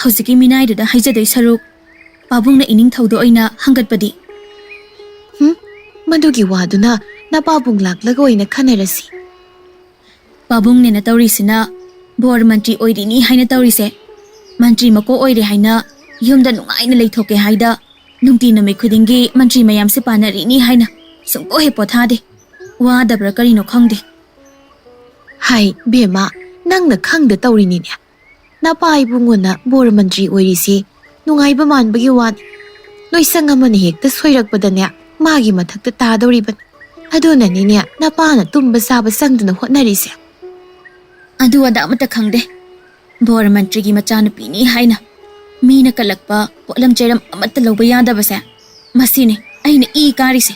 ꯍꯧꯖꯤꯛꯀꯤ ꯃꯤꯅꯥꯏꯗꯨꯗ ꯍꯥꯏꯖꯗꯣꯏ ꯁꯔꯨꯛ ꯄꯥꯕꯨꯡꯅ ꯏꯅꯤꯡꯊꯧꯗ ꯑꯣꯏꯅ ꯍꯪꯒꯠꯄꯗꯤ? ꯍꯨꯝ, ꯃꯗꯨꯒꯤ ꯋꯥꯗꯨꯅ ꯅꯄꯥꯕꯨꯡ ꯂꯥꯛꯂꯒ ꯑꯣꯏꯅ ꯈꯟꯅꯔꯁꯤ꯫ ꯄꯥꯕꯨꯡꯅꯦꯅ ꯇꯧꯔꯤꯁꯤꯅ ꯕꯣꯔ ꯃꯟꯇ꯭ꯔꯤ ꯑꯣꯏꯔꯤꯅꯤ ꯍꯥꯏꯅ ꯇꯧꯔꯤꯁꯦ꯫ ꯃꯟꯇ꯭ꯔꯤ ꯃꯀꯣꯛ ꯑꯣꯏꯔꯦ ꯍꯥꯏꯅ ꯌꯨꯝꯗ ꯅꯨꯡꯉꯥꯏꯅ ꯂꯩꯊꯣꯛꯀꯦ ꯍꯥꯏꯗ ꯅꯨꯡꯇꯤ ꯅꯨꯃꯤꯠ ꯈꯨꯗꯤꯡꯒꯤ ꯃꯟꯇ꯭ꯔꯤ ꯃꯌꯥꯝꯁꯦ ꯄꯥꯟꯅꯔꯤꯅꯤ ꯍꯥꯏꯅ ꯁꯨꯡꯄꯣ ꯍꯦꯛ ꯄꯣꯊꯥꯗꯦ꯫ ꯋꯥꯗꯕ꯭ꯔꯥ ꯀꯔꯤꯅꯣ ꯈꯪꯗꯦ꯫ ꯍꯥꯏ ꯕꯦꯝꯃ, ꯅꯪꯅ ꯈꯪꯗ ꯇꯧꯔꯤꯅꯤꯅꯦ꯫ ꯅꯄꯥ ꯏꯕꯨꯡꯉꯣꯅ ꯕꯣꯔ ꯃꯟꯇ꯭ꯔꯤ ꯑꯣꯏꯔꯤꯁꯤ ꯅꯨꯡꯉꯥꯏꯕ ꯃꯥꯟꯕꯒꯤ ꯋꯥꯅꯤ꯫ ꯂꯣꯏꯁꯪ ꯑꯃꯅ ꯍꯦꯛꯇ ꯁꯣꯏꯔꯛꯄꯗꯅꯦ ꯃꯥꯒꯤ ꯃꯊꯛꯇ ꯇꯥꯗꯧꯔꯤꯕꯅꯤ꯫ ꯑꯗꯨꯅꯅꯤꯅꯦ ꯅꯄꯥꯅ ꯇꯨꯝꯕ ꯆꯥꯕ ꯆꯪꯗꯅ ꯍꯣꯠꯅꯔꯤꯁꯦ꯫ ꯑꯗꯨ ꯑꯗꯥ ꯑꯃꯠꯇ ꯈꯪꯗꯦ꯫ ꯕꯣꯔ ꯃꯟꯇ꯭ꯔꯤꯒꯤ ꯃꯆꯥꯅꯨꯄꯤꯅꯤ ꯍꯥꯏꯅ ꯃꯤꯅ ꯀꯜꯂꯛꯄ ꯄꯣꯠꯂꯝ ꯆꯩꯔꯝ ꯑꯃꯠꯇ ꯂꯧꯕ ꯌꯥꯗꯕꯁꯦ ꯃꯁꯤꯅꯤ ꯑꯩꯅ ꯏ ꯀꯥꯔꯤꯁꯦ꯫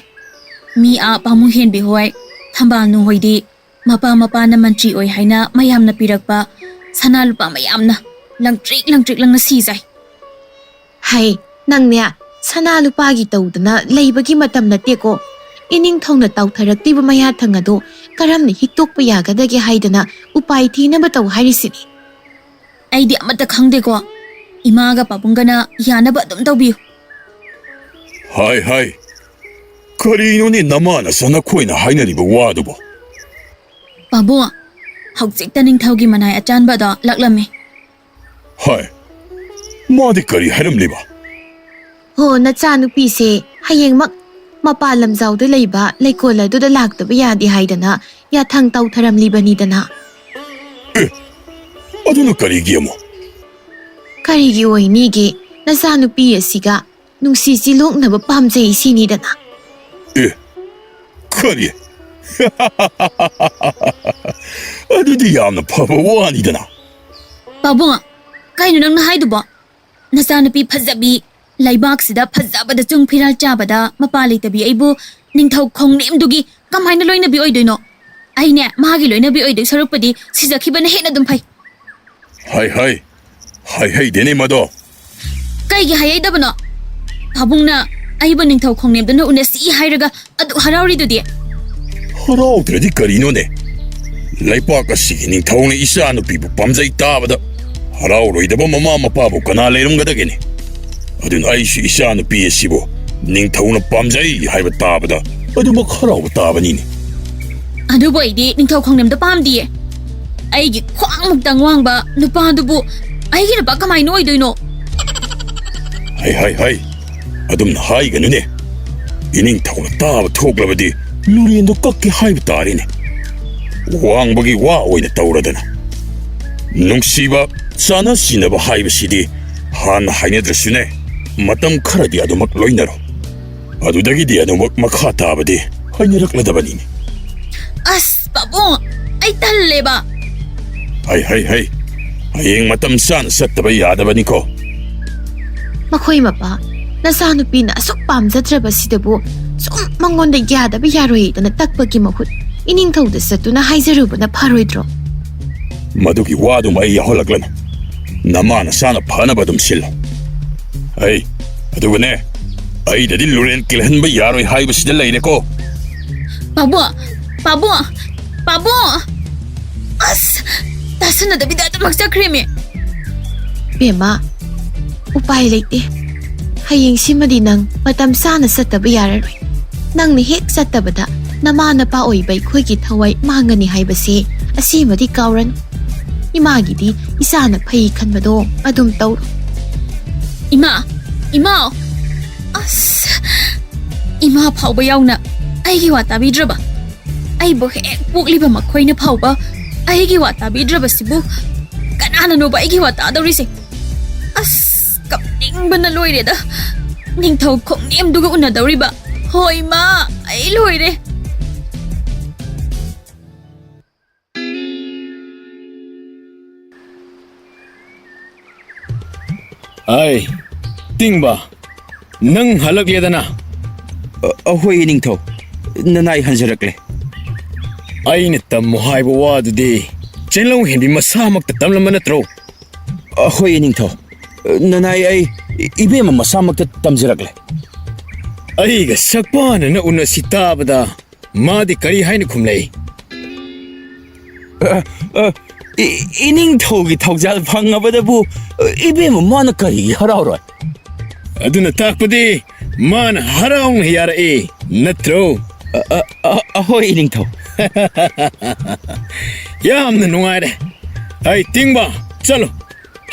ꯃꯤ ꯑꯥ ꯄꯥꯃꯨ ꯍꯦꯟꯕꯤ ꯍꯣꯏ, ꯊꯝꯕꯥꯜꯅꯨ ꯍꯣꯏꯗꯤ ꯃꯄꯥ ꯃꯄꯥꯅ ꯃꯟꯇ꯭ꯔꯤ ꯑꯣꯏ ꯍꯥꯏꯅ ꯃꯌꯥꯝꯅ ꯄꯤꯔꯛꯄ ꯁꯅꯥ ꯂꯨꯄꯥ ꯃꯌꯥꯝꯅ ꯂꯪꯇ꯭ꯔꯤꯛ ꯂꯪꯇ꯭ꯔꯤꯛ ꯂꯪꯅ ꯁꯤꯖꯩ꯫ ꯍꯩ, ꯅꯪꯅꯦ ꯁꯅꯥ ꯂꯨꯄꯥꯒꯤ ꯇꯧꯗꯅ ꯂꯩꯕꯒꯤ ꯃꯇꯝ ꯅꯠꯇꯦꯀꯣ꯫ ꯏꯅꯤꯡꯊꯧꯅ ꯇꯥꯎꯊꯔꯛꯂꯤꯕ ꯃꯌꯥꯊꯪ ꯑꯗꯨ ꯀꯔꯝꯅ ꯍꯤꯛꯇꯣꯛꯄ ꯌꯥꯒꯗꯒꯦ ꯍꯥꯏꯗꯅ ꯎꯄꯥꯏ ꯊꯤꯅꯕ ꯇꯧ ꯍꯥꯏꯔꯤꯁꯤꯅꯤ꯫ ꯑꯩꯗꯤ ꯑꯃꯠꯇ ꯈꯪꯗꯦꯀꯣ꯫ ꯏꯃꯥꯒ ꯄꯥꯕꯨꯡꯒꯅ ꯌꯥꯅꯕ ꯑꯗꯨꯝ ꯇꯧꯕꯤꯌꯨ꯫ ꯍꯥꯏ, ꯍꯥꯏ꯫ ꯀꯔꯤꯅꯣꯅꯦ ꯅꯃꯥ ꯅꯆꯥ ꯅꯈꯣꯏꯅ ꯍꯥꯏꯅꯔꯤꯕ ꯋꯥꯗꯨꯕꯣ? ꯄꯥꯕꯨꯡ, ꯍꯧꯖꯤꯛꯇ ꯅꯤꯡꯊꯧꯒꯤ ꯃꯅꯥꯏ ꯑꯆꯥꯟꯕꯗꯣ ꯂꯥꯛꯂꯝꯃꯤ꯫ ꯍꯥꯏ, ꯃꯥꯗꯤ ꯀꯔꯤ ꯍꯥꯏꯔꯝꯂꯤꯕ? ꯍꯣ, ꯅꯆꯥꯅꯨꯄꯤꯁꯦ ꯍꯌꯦꯡꯃꯛ ꯃꯄꯥꯟ ꯂꯝꯖꯥꯎꯗ ꯂꯩꯕ ꯂꯩꯀꯣꯜ ꯑꯗꯨꯗ ꯂꯥꯛꯇꯕ ꯌꯥꯗꯦ ꯍꯥꯏꯗꯅ ꯌꯥꯊꯪ ꯇꯧꯊꯔꯝꯂꯤꯕꯅꯤꯗꯅ꯫ ꯑꯦ, ꯑꯗꯨꯅ ꯀꯔꯤꯒꯤ ꯑꯃꯨꯛ? ꯀꯔꯤꯒꯤ ꯑꯣꯏꯅꯤꯒꯦ? ꯅꯆꯥꯅꯨꯄꯤ ꯑꯁꯤꯒ ꯅꯨꯡꯁꯤ ꯆꯤꯂꯣꯛꯅꯕ ꯄꯥꯝꯖꯩ ꯁꯤꯅꯤꯗꯅ꯫ ꯑꯦ, ꯀꯔꯤ? ꯑꯗꯨꯗꯤ ꯌꯥꯝꯅ ꯐꯕ ꯋꯥꯅꯤꯗꯅ꯫ ꯄꯥꯕꯨꯡ, ꯀꯩꯅꯣ ꯅꯪꯅ ꯍꯥꯏꯗꯨꯕꯣ? ꯅꯆꯥꯅꯨꯄꯤ ꯐꯖꯕꯤ, ꯂꯩꯕꯥꯛꯁꯤꯗ ꯐꯖꯕꯗ ꯆꯨꯡ ꯐꯤꯔꯥꯜ ꯆꯥꯕꯗ ꯃꯄꯥ ꯂꯩꯇꯕꯤ ꯑꯩꯕꯨ ꯅꯤꯡꯊꯧ ꯈꯣꯡꯅꯦꯝꯗꯨꯒꯤ ꯀꯃꯥꯏꯅ ꯂꯣꯏꯅꯕꯤ ꯑꯣꯏꯗꯣꯏꯅꯣ? ꯑꯩꯅꯦ ꯃꯥꯒꯤ ꯂꯣꯏꯅꯕꯤ ꯑꯣꯏꯗꯣꯏ ꯁꯔꯨꯛꯄꯨꯗꯤ ꯁꯤꯖꯈꯤꯕꯅ ꯍꯦꯟꯅ ꯑꯗꯨꯝ ꯐꯩ꯫ ꯍꯩ ꯍꯩ, ꯍꯩ ꯍꯩꯗꯦꯅꯦ ꯃꯗꯣ꯫ ꯀꯩꯒꯤ ꯍꯩ ꯍꯩꯗꯕꯅꯣ? ꯄꯥꯕꯨꯡꯅ ꯑꯩꯕꯨ ꯅꯤꯡꯊꯧ ꯈꯣꯡꯅꯦꯝꯗꯨꯅ ꯎꯅꯁꯤ ꯍꯥꯏꯔꯒ ꯑꯗꯨꯛ ꯍꯔꯥꯎꯔꯤꯗꯨꯗꯤ꯫ ꯍꯔꯥꯎꯗ꯭ꯔꯗꯤ ꯀꯔꯤꯅꯣꯅꯦ? ꯂꯩꯄꯥꯛ ꯑꯁꯤꯒꯤ ꯅꯤꯡꯊꯧꯅ ꯏꯆꯥ ꯅꯨꯄꯤꯕꯨ ꯄꯥꯝꯖꯩ ꯇꯥꯕꯗ ꯍꯔꯥꯎꯔꯣꯏꯗꯕ ꯃꯃꯥ ꯃꯄꯥꯕꯨ ꯀꯅꯥ ꯂꯩꯔꯝꯒꯗꯒꯦꯅꯦ? ꯑꯗꯨꯅ ꯑꯩꯁꯨ ꯏꯆꯥ ꯅꯨꯄꯤ ꯑꯁꯤꯕꯨ ꯅꯤꯡꯊꯧꯅ ꯄꯥꯝꯖꯩ ꯍꯥꯏꯕ ꯇꯥꯕꯗ ꯑꯗꯨꯃꯛ ꯍꯔꯥꯎꯕ ꯇꯥꯕꯅꯤꯅꯦ꯫ ꯑꯗꯨꯕꯨ ꯑꯩꯗꯤ ꯅꯤꯡꯊꯧ ꯈꯣꯡꯅꯦꯝꯗꯣ ꯄꯥꯝꯗꯤꯌꯦ꯫ ꯑꯩꯒꯤ ꯈ꯭ꯋꯥꯡꯃꯨꯛꯇꯪ ꯋꯥꯡꯕ ꯅꯨꯄꯥꯗꯨꯕꯨ ꯑꯩꯒꯤ ꯅꯨꯄꯥ ꯀꯃꯥꯏꯅ ꯑꯣꯏꯗꯣꯏꯅꯣ? ꯍꯩ ꯍꯩ ꯍꯩ, ꯑꯗꯨꯝꯅ ꯍꯥꯏꯒꯅꯨꯅꯦ꯫ ꯏꯅꯤꯡꯊꯧꯅ ꯇꯥꯕ ꯊꯣꯛꯂꯕꯗꯤ ꯂꯨꯔꯦꯟꯗꯣ ꯀꯛꯀꯦ ꯍꯥꯏꯕ ꯇꯥꯔꯦꯅꯦ꯫ ꯋꯥꯡꯕꯒꯤ ꯋꯥ ꯑꯣꯏꯅ ꯇꯧꯔꯗꯅ꯫ ꯅꯨꯡꯁꯤꯕ, ꯆꯥꯅ ꯁꯤꯟꯅꯕ ꯍꯥꯏꯕꯁꯤꯗꯤ ꯍꯥꯟꯅ ꯍꯥꯏꯅꯗ꯭ꯔꯁꯨꯅꯦ, ꯃꯇꯝ ꯈꯔꯗꯤ ꯑꯗꯨꯃꯛ ꯂꯣꯏꯅꯔꯣ꯫ ꯑꯗꯨꯗꯒꯤꯗꯤ ꯑꯗꯨꯃꯛ ꯃꯈꯥ ꯇꯥꯕꯗꯤ ꯍꯥꯏꯅꯔꯛꯂꯗꯕꯅꯤꯅꯦ꯫ ꯑꯁ, ꯄꯥꯕꯨꯡ, ꯑꯩ ꯇꯜꯂꯦꯕ꯫ ꯍꯩ, ꯍꯩ, ꯍꯩ, ꯍꯌꯦꯡ ꯃꯇꯝ ꯆꯥꯅ ꯆꯠꯇꯕ ꯌꯥꯗꯕꯅꯤꯀꯣ꯫ ꯃꯈꯣꯏ ꯃꯄꯥ, ꯅꯆꯥꯅꯨꯄꯤꯅ ꯑꯁꯨꯛ ꯄꯥꯝꯖꯗ꯭ꯔꯕꯁꯤꯗꯕꯨ ꯁꯨꯝ ꯃꯉꯣꯟꯗ ꯌꯥꯗꯕ ꯌꯥꯔꯣꯏꯗꯅ ꯇꯛꯄꯒꯤ ꯃꯍꯨꯠ ꯏꯅꯤꯡꯊꯧꯗ ꯆꯠꯇꯨꯅ ꯍꯥꯏꯖꯔꯨꯕꯅ ꯐꯔꯣꯏꯗ꯭ꯔꯣ? ꯃꯗꯨꯒꯤ ꯋꯥꯗꯨꯃ ꯑꯩ ꯌꯥꯎꯍꯜꯂꯛꯂꯅꯨ꯫ ꯅꯃꯥ ꯅꯆꯥꯅ ꯐꯅꯕ ꯑꯗꯨꯝ ꯁꯤꯜꯂꯣ꯫ ꯑꯩ, ꯑꯗꯨꯒꯅꯦ, ꯑꯩꯗꯗꯤ ꯂꯨꯔꯦꯟ ꯀꯤꯜꯍꯟꯕ ꯌꯥꯔꯣꯏ ꯍꯥꯏꯕꯁꯤꯗ ꯂꯩꯔꯦꯀꯣ꯫ ꯄꯥꯕꯨꯡ! ꯄꯥꯕꯨꯡ! ꯄꯥꯕꯨꯡ! ꯑꯁ! ꯇꯥꯁꯟꯅꯗꯕꯤꯗ ꯑꯗꯨꯃꯛ ꯆꯠꯈ꯭ꯔꯦꯃꯤ꯫ ꯕꯦꯝꯃ, ꯎꯄꯥꯏ ꯂꯩꯇꯦ꯫ ꯍꯌꯦꯡꯁꯤꯃꯗꯤ ꯅꯪ ꯃꯇꯝ ꯆꯥꯅ ꯆꯠꯇꯕ ꯌꯥꯔꯔꯣꯏ꯫ ꯅꯪꯅ ꯍꯦꯛ ꯆꯠꯇꯕꯗ ꯅꯃꯥ ꯅꯄꯥ ꯑꯣꯏꯕ ꯑꯩꯈꯣꯏꯒꯤ ꯊꯋꯥꯏ ꯃꯥꯡꯒꯅꯤ ꯍꯥꯏꯕꯁꯤ ꯑꯁꯤꯃꯗꯤ ꯀꯥꯎꯔꯅꯨ꯫ ꯏꯃꯥꯒꯤꯗꯤ ꯏꯆꯥꯅ ꯐꯩ ꯈꯟꯕꯗꯣ ꯑꯗꯨꯝ ꯇꯧꯔꯣ꯫ ꯏꯃꯥ! ꯏꯃꯥ! ꯑꯁ! ꯏꯃꯥ ꯐꯥꯎꯕ ꯌꯥꯎꯅ ꯑꯩꯒꯤ ꯋꯥ ꯇꯥꯕꯤꯗ꯭ꯔꯕ? ꯑꯩꯕꯨ ꯍꯦꯛ ꯄꯣꯛꯂꯤꯕ ꯃꯈꯣꯏꯅ ꯐꯥꯎꯕ ꯑꯩꯒꯤ ꯋꯥ ꯇꯥꯕꯤꯗ꯭ꯔꯕꯁꯤꯕꯨ ꯀꯅꯥꯅꯅꯣꯕ ꯑꯩꯒꯤ ꯋꯥ ꯇꯥꯗꯧꯔꯤꯁꯦ? ꯑꯁ, ꯀꯞꯅꯤꯡꯕꯅ ꯂꯣꯏꯔꯦꯗ꯫ ꯅꯤꯡꯊꯧ ꯈꯣꯡꯅꯦꯝꯗꯨꯒ ꯎꯅꯗꯧꯔꯤꯕ꯫ ꯍꯣꯏ, ꯃꯥ, ꯑꯩ ꯂꯣꯏꯔꯦ꯫ ꯑꯩ, ꯇꯤꯡꯕ, ꯅꯪ ꯍꯜꯂꯛꯂꯦꯗꯅ? ꯑ-, ꯑꯍꯣꯏ, ꯏꯅꯤꯡꯊꯧ꯫ ꯅꯅꯥꯏ ꯍꯟꯖꯔꯛꯂꯦ꯫ ꯑꯩꯅ ꯇꯝꯃꯨ ꯍꯥꯏꯕ ꯋꯥꯗꯨꯗꯤ ꯆꯦꯡꯂꯧ ꯍꯦꯟꯕꯤ ꯃꯁꯥꯃꯛꯇ ꯇꯝꯂꯝꯕ ꯅꯠꯇ꯭ꯔꯣ? ꯑꯍꯣꯏ, ꯏꯅꯤꯡꯊꯧ꯫ ꯅꯅꯥꯏ ꯑꯩ ꯏ-, ꯏꯕꯦꯝꯃ ꯃꯁꯥꯃꯛꯇ ꯇꯝꯖꯔꯛꯂꯦ꯫ ꯑꯩꯒ ꯁꯛꯄꯥꯟꯅꯅ ꯎꯅꯁꯤ ꯇꯥꯕꯗ ꯃꯥꯗꯤ ꯀꯔꯤ ꯍꯥꯏꯅ ꯈꯨꯝꯂꯛꯏ? ꯑ, ꯑ, ꯏ-, ꯏꯅꯤꯡꯊꯧꯒꯤ ꯊꯧꯖꯥꯜ ꯐꯪꯉꯕꯗꯕꯨ, ꯑ, ꯏꯕꯦꯝꯃ ꯃꯥꯅ ꯀꯔꯤꯒꯤ ꯍꯔꯥꯎꯔꯣꯏ? ꯑꯗꯨꯅ ꯇꯥꯛꯄꯗꯤ ꯃꯥꯅ ꯍꯔꯥꯎꯅ ꯌꯥꯔꯛꯏ, ꯅꯠꯇ꯭ꯔꯣ? ꯑ, ꯑ, ꯑ, ꯑꯍꯣꯏ, ꯏꯅꯤꯡꯊꯧ꯫ ꯌꯥꯝꯅ ꯅꯨꯡꯉꯥꯏꯔꯦ꯫ ꯑꯩ ꯇꯤꯡꯕ, ꯆꯠꯂꯣ꯫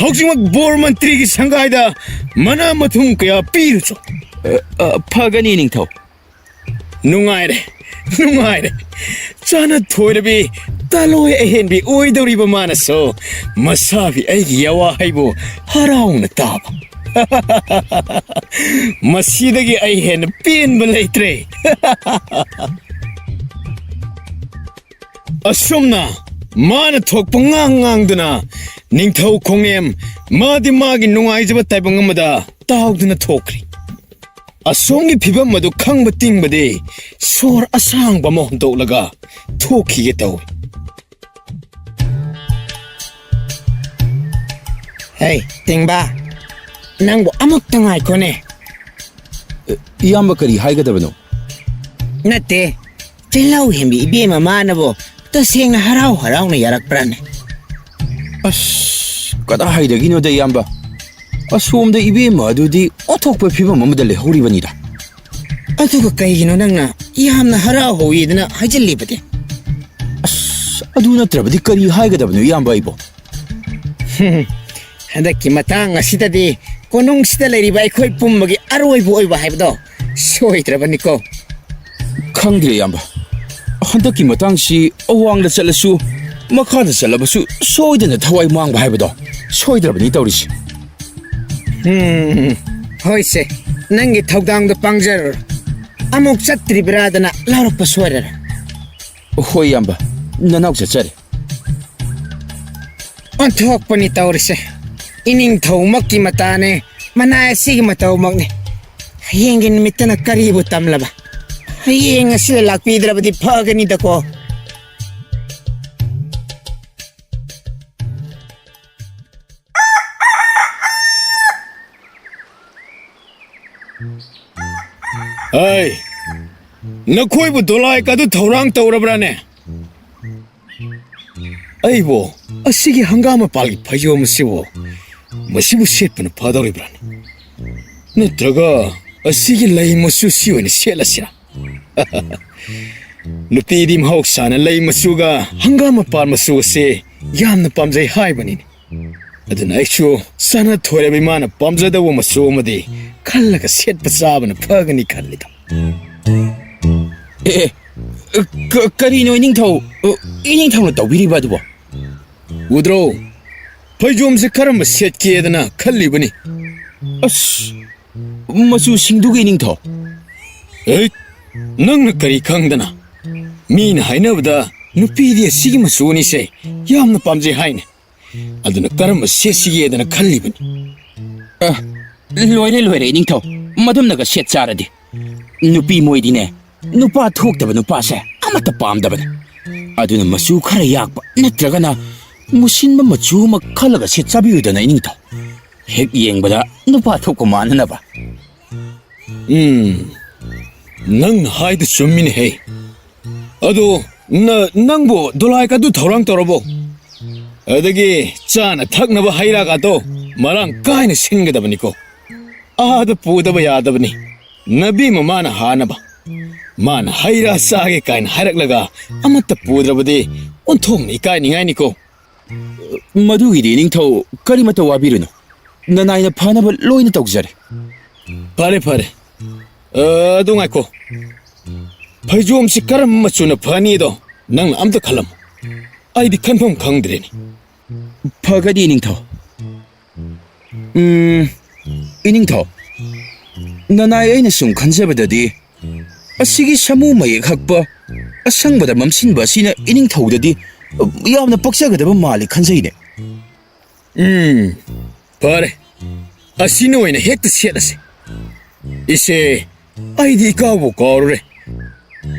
ꯍꯧꯖꯤꯛꯃꯛ ꯕꯣꯔ ꯃꯟꯇ꯭ꯔꯤꯒꯤ ꯁꯪꯒꯥꯏꯗ ꯃꯅꯥ ꯃꯊꯨꯝ ꯀꯌꯥ ꯄꯤꯔꯨꯆꯣ꯫ ꯑ, ꯑ, ꯐꯒꯅꯤ, ꯏꯅꯤꯡꯊꯧ꯫ ꯅꯨꯡꯉꯥꯏꯔꯦ, ꯅꯨꯡꯉꯥꯏꯔꯦ꯫ ꯆꯥꯅ ꯊꯣꯏꯔꯕꯤ ꯇꯥꯂꯣꯏ ꯑꯍꯦꯟꯕꯤ ꯑꯣꯏꯗꯧꯔꯤꯕ ꯃꯥꯅꯁꯨ ꯃꯁꯥꯕꯤ ꯑꯩꯒꯤ ꯌꯥꯋꯥ ꯍꯩꯕꯨ ꯍꯔꯥꯎꯅ ꯇꯥꯕ꯫ ꯃꯁꯤꯗꯒꯤ ꯑꯩ ꯍꯦꯟꯅ ꯄꯦꯟꯕ ꯂꯩꯇ꯭ꯔꯦ꯫ ꯑꯁꯨꯝꯅ ꯃꯥꯅ ꯊꯣꯛꯄ ꯉꯥꯡ ꯉꯥꯡꯗꯨꯅ ꯅꯤꯡꯊꯧ ꯈꯣꯡꯅꯦꯝ ꯃꯥꯗꯤ ꯃꯥꯒꯤ ꯅꯨꯡꯉꯥꯏꯖꯕ ꯇꯥꯏꯕꯪ ꯑꯃꯗ ꯇꯥꯎꯗꯨꯅ ꯊꯣꯛꯈ꯭ꯔꯤ꯫ ꯑꯁꯣꯝꯒꯤ ꯐꯤꯕꯝ ꯑꯗꯨ ꯈꯪꯕ ꯇꯤꯡꯕꯗꯤ ꯁꯣꯔ ꯑꯁꯥꯡꯕ ꯑꯃ ꯍꯣꯟꯗꯣꯛꯂꯒ ꯊꯣꯛꯈꯤꯒꯦ ꯇꯧꯏ꯫ ꯍꯦ, ꯇꯤꯡꯕ, ꯅꯪꯕꯨ ꯑꯃꯨꯛꯇ ꯉꯥꯏꯈꯣꯅꯦ꯫ ꯑꯦ, ꯏꯌꯥꯝꯕ ꯀꯔꯤ ꯍꯥꯏꯒꯗꯕꯅꯣ? ꯅꯠꯇꯦ, ꯇꯤꯜꯍꯧ ꯍꯦꯟꯕꯤ ꯏꯕꯦꯝꯃ ꯃꯥꯅꯕꯣ ꯇꯁꯦꯡꯅ ꯍꯔꯥꯎ ꯍꯔꯥꯎꯅ ꯌꯥꯔꯛꯄ꯭ꯔꯥꯅꯦ? ꯑꯁ, ꯀꯗꯥꯏꯗꯒꯤꯅꯣꯗ, ꯏꯌꯥꯝꯕ꯫ ꯑꯁꯣꯝꯗ ꯏꯕꯦꯝꯃ ꯑꯗꯨꯗꯤ ꯑꯣꯟꯊꯣꯛꯄ ꯐꯤꯕꯝ ꯑꯃꯗ ꯂꯩꯍꯧꯔꯤꯕꯅꯤꯗ꯫ ꯑꯗꯨꯒ ꯀꯩꯒꯤꯅꯣ ꯅꯪꯅ ꯌꯥꯝꯅ ꯍꯔꯥꯎ ꯍꯧꯋꯤꯗꯅ ꯍꯥꯏꯖꯤꯜꯂꯤꯕꯗꯤ? ꯑꯁ, ꯑꯗꯨ ꯅꯠꯇ꯭ꯔꯕꯗꯤ ꯀꯔꯤ ꯍꯥꯏꯒꯗꯕꯅꯣ, ꯏꯌꯥꯝꯕ ꯑꯩꯕꯣ? ꯍꯟꯗꯛꯀꯤ ꯃꯇꯥꯡ ꯑꯁꯤꯗꯗꯤ ꯀꯣꯅꯨꯡꯁꯤꯗ ꯂꯩꯔꯤꯕ ꯑꯩꯈꯣꯏ ꯄꯨꯝꯕꯒꯤ ꯑꯔꯣꯏꯕ ꯑꯣꯏꯕ ꯍꯥꯏꯕꯗꯣ ꯁꯣꯏꯗ꯭ꯔꯕꯅꯤꯀꯣ꯫ ꯈꯪꯗ꯭ꯔꯦ, ꯏꯌꯥꯝꯕ꯫ ꯍꯟꯗꯛꯀꯤ ꯃꯇꯥꯡꯁꯤ ꯑꯋꯥꯡꯗ ꯆꯠꯂꯁꯨ, ꯃꯈꯥꯗ ꯆꯠꯂꯕꯁꯨ ꯁꯣꯏꯗꯅ ꯊꯋꯥꯏ ꯃꯥꯡꯕ ꯍꯥꯏꯕꯗꯣ ꯁꯣꯏꯗ꯭ꯔꯕꯅꯤ ꯇꯧꯔꯤꯁꯤ꯫ ꯎꯝ, ꯍꯣꯏꯁꯦ, ꯅꯪꯒꯤ ꯊꯧꯗꯥꯡꯗꯣ ꯄꯥꯡꯖꯔꯨꯔꯣ꯫ ꯑꯃꯨꯛ ꯆꯠꯇ꯭ꯔꯤꯕ꯭ꯔꯥꯗꯅ ꯂꯥꯎꯔꯛꯄ ꯁꯣꯏꯔꯔ꯫ ꯍꯣꯏ, ꯏꯌꯥꯝꯕ, ꯅꯅꯥꯎ ꯆꯠꯆꯔꯦ꯫ ꯑꯣꯟꯊꯣꯛꯄꯅꯤ ꯇꯧꯔꯤꯁꯦ꯫ ꯏꯅꯤꯡꯊꯧꯃꯛꯀꯤ ꯃꯇꯥꯅꯦ, ꯃꯅꯥꯏ ꯑꯁꯤꯒꯤ ꯃꯇꯧꯃꯛꯅꯤ꯫ ꯍꯌꯦꯡꯒꯤ ꯅꯨꯃꯤꯠꯇꯅ ꯀꯔꯤꯕꯨ ꯇꯝꯂꯕ? ꯍꯌꯦꯡ ꯑꯁꯤꯗ ꯂꯥꯛꯄꯤꯗ꯭ꯔꯕꯗꯤ ꯐꯒꯅꯤꯗꯀꯣ꯫ ꯑꯩ, ꯅꯈꯣꯏꯕꯨ ꯗꯣꯂꯥꯏ ꯀꯥꯗꯨ ꯊꯧꯔꯥꯡ ꯇꯧꯔꯕ꯭ꯔꯥꯅꯦ? ꯑꯩꯕꯨ ꯑꯁꯤꯒꯤ ꯍꯪꯒꯥꯝ ꯃꯄꯥꯜꯒꯤ ꯐꯩꯖꯣꯝ ꯑꯁꯤꯕꯨ, ꯃꯁꯤꯕꯨ ꯁꯦꯠꯄꯅ ꯐꯗꯧꯔꯤꯕ꯭ꯔꯥꯅꯦ? ꯅꯠꯇ꯭ꯔꯒ ꯑꯁꯤꯒꯤ ꯂꯩ ꯃꯆꯨꯁꯤ ꯑꯣꯏꯅ ꯁꯦꯠꯂꯁꯤꯔꯥ? ꯅꯨꯄꯤꯗꯤ ꯃꯍꯧꯁꯥꯅ ꯂꯩ ꯃꯆꯨꯒ ꯍꯪꯒꯥꯝ ꯃꯄꯥꯟ ꯃꯆꯨ ꯑꯁꯦ ꯌꯥꯝꯅ ꯄꯥꯝꯖꯩ ꯍꯥꯏꯕꯅꯤꯅꯦ꯫ ꯑꯗꯨꯅ ꯑꯩꯁꯨ ꯆꯥꯅ ꯊꯣꯏꯔꯕ ꯏꯃꯥꯅ ꯄꯥꯝꯖꯗꯧꯕ ꯃꯆꯨ ꯑꯃꯗꯤ ꯈꯜꯂꯒ ꯁꯦꯠꯄ ꯆꯥꯕꯅ ꯐꯒꯅꯤ ꯈꯜꯂꯤꯗ꯫ ꯑꯦ, ꯑꯦ, ꯀ-, ꯀꯔꯤꯅꯣ ꯏꯅꯤꯡꯊꯧ, ꯑ, ꯏꯅꯤꯡꯊꯧꯅ ꯇꯧꯕꯤꯔꯤꯕ ꯑꯗꯨꯕꯣ? ꯎꯗ꯭ꯔꯣ? ꯐꯩꯖꯣꯝꯁꯦ ꯀꯔꯝꯕ ꯁꯦꯠꯀꯦꯗꯅ ꯈꯜꯂꯤꯕꯅꯤ꯫ ꯑꯁ, ꯃꯆꯨꯁꯤꯡꯗꯨꯒꯤ ꯏꯅꯤꯡꯊꯧ꯫ ꯑꯦ, ꯅꯪꯅ ꯀꯔꯤ ꯈꯪꯗꯅ? ꯃꯤꯅ ꯍꯥꯏꯅꯕꯗ ꯅꯨꯄꯤꯗꯤ ꯑꯁꯤꯒꯤ ꯃꯆꯨ ꯑꯅꯤꯁꯦ ꯌꯥꯝꯅ ꯄꯥꯝꯖꯩ ꯍꯥꯏꯅꯦ꯫ ꯑꯗꯨꯅ ꯀꯔꯝꯕ ꯁꯦꯠꯁꯤꯒꯦꯗꯅ ꯈꯜꯂꯤꯕꯅꯤ꯫ ꯑ, ꯂꯣꯏꯔꯦ, ꯂꯣꯏꯔꯦ, ꯏꯅꯤꯡꯊꯧ꯫ ꯃꯗꯨꯝꯅꯒ ꯁꯦꯠ ꯆꯥꯔꯗꯤ꯫ ꯅꯨꯄꯤ ꯃꯣꯏꯗꯤꯅꯦ, ꯅꯨꯄꯥ ꯊꯣꯛꯇꯕ ꯅꯨꯄꯥꯁꯦ ꯑꯃꯠꯇ ꯄꯥꯝꯗꯕꯅꯤ꯫ ꯑꯗꯨꯅ ꯃꯆꯨ ꯈꯔ ꯌꯥꯛꯄ ꯅꯠꯇ꯭ꯔꯒꯅ ꯃꯨꯁꯤꯟꯕ ꯃꯆꯨ ꯑꯃ ꯈꯜꯂꯒ ꯁꯦꯠ ꯆꯥꯕꯤꯌꯨꯗꯅ, ꯏꯅꯤꯡꯊꯧ꯫ ꯍꯦꯛ ꯌꯦꯡꯕꯗ ꯅꯨꯄꯥ ꯊꯣꯛꯄ ꯃꯥꯟꯅꯅꯕ꯫ ꯎꯝ, ꯅꯪꯅ ꯍꯥꯏꯗꯨ ꯆꯨꯝꯃꯤꯅꯦꯍꯦ꯫ ꯑꯗꯣ ꯅ-, ꯅꯪꯕꯨ ꯗꯣꯂꯥꯏ ꯀꯥꯗꯨ ꯊꯧꯔꯥꯡ ꯇꯧꯔꯕꯣ? ꯑꯗꯒꯤ ꯆꯥꯅ ꯊꯛꯅꯕ ꯍꯩ ꯔꯥꯒꯗꯣ ꯃꯔꯥꯡ ꯀꯥꯏꯅ ꯁꯤꯟꯒꯗꯕꯅꯤꯀꯣ꯫ ꯑꯥꯗ ꯄꯨꯗꯕ ꯌꯥꯗꯕꯅꯤ꯫ ꯅꯕꯤ ꯃꯃꯥꯅ ꯍꯥꯅꯕ꯫ ꯃꯥꯅ ꯍꯩ ꯔꯥ ꯆꯥꯒꯦ ꯀꯥꯏꯅ ꯍꯥꯏꯔꯛꯂꯒ ꯑꯃꯠꯇ ꯄꯨꯗ꯭ꯔꯕꯗꯤ ꯑꯣꯟꯊꯣꯛꯅ ꯏꯀꯥꯏꯅꯤꯡꯉꯥꯏꯅꯤꯀꯣ꯫ ꯃꯗꯨꯒꯤꯗꯤ ꯏꯅꯤꯡꯊꯧ ꯀꯔꯤꯃꯠꯇ ꯋꯥꯕꯤꯔꯨꯅꯨ꯫ ꯅꯅꯥꯏꯅ ꯐꯅꯕ ꯂꯣꯏꯅ ꯇꯧꯖꯔꯦ꯫ ꯐꯔꯦ, ꯐꯔꯦ꯫ ꯑ, ꯑꯗꯨ ꯉꯥꯏꯈꯣ꯫ ꯐꯩꯖꯣꯝꯁꯤ ꯀꯔꯝꯕ ꯃꯆꯨꯅ ꯐꯅꯤꯗꯣ ꯅꯪꯅ ꯑꯝꯇ ꯈꯜꯂꯝꯃꯨ꯫ ꯑꯩꯗꯤ ꯈꯟꯐꯝ ꯈꯪꯗ꯭ꯔꯦꯅꯦ꯫ ꯐꯒꯅꯤ, ꯏꯅꯤꯡꯊꯧ꯫ ꯎꯝ, ꯏꯅꯤꯡꯊꯧ, ꯅꯅꯥꯏ, ꯑꯩꯅ ꯁꯨꯝ ꯈꯟꯖꯕꯗꯗꯤ, ꯑꯁꯤꯒꯤ ꯁꯥꯃꯨ ꯃꯌꯦꯛ ꯍꯛꯄ, ꯑꯁꯪꯕꯗ ꯃꯝꯁꯤꯟꯕ ꯑꯁꯤꯅ ꯏꯅꯤꯡꯊꯧꯗꯗꯤ ꯌꯥꯝꯅ ꯄꯛꯆꯒꯗꯕ ꯃꯥꯜꯂꯤ ꯈꯟꯖꯩꯅꯦ꯫ ꯎꯝ, ꯐꯔꯦ꯫ ꯑꯁꯤꯅ ꯑꯣꯏꯅ ꯍꯦꯛꯇ ꯁꯦꯠꯂꯁꯤ꯫ ꯏꯆꯦ, ꯑꯩꯗꯤ ꯏꯀꯥꯎꯕꯨ ꯀꯥꯎꯔꯨꯔꯦ꯫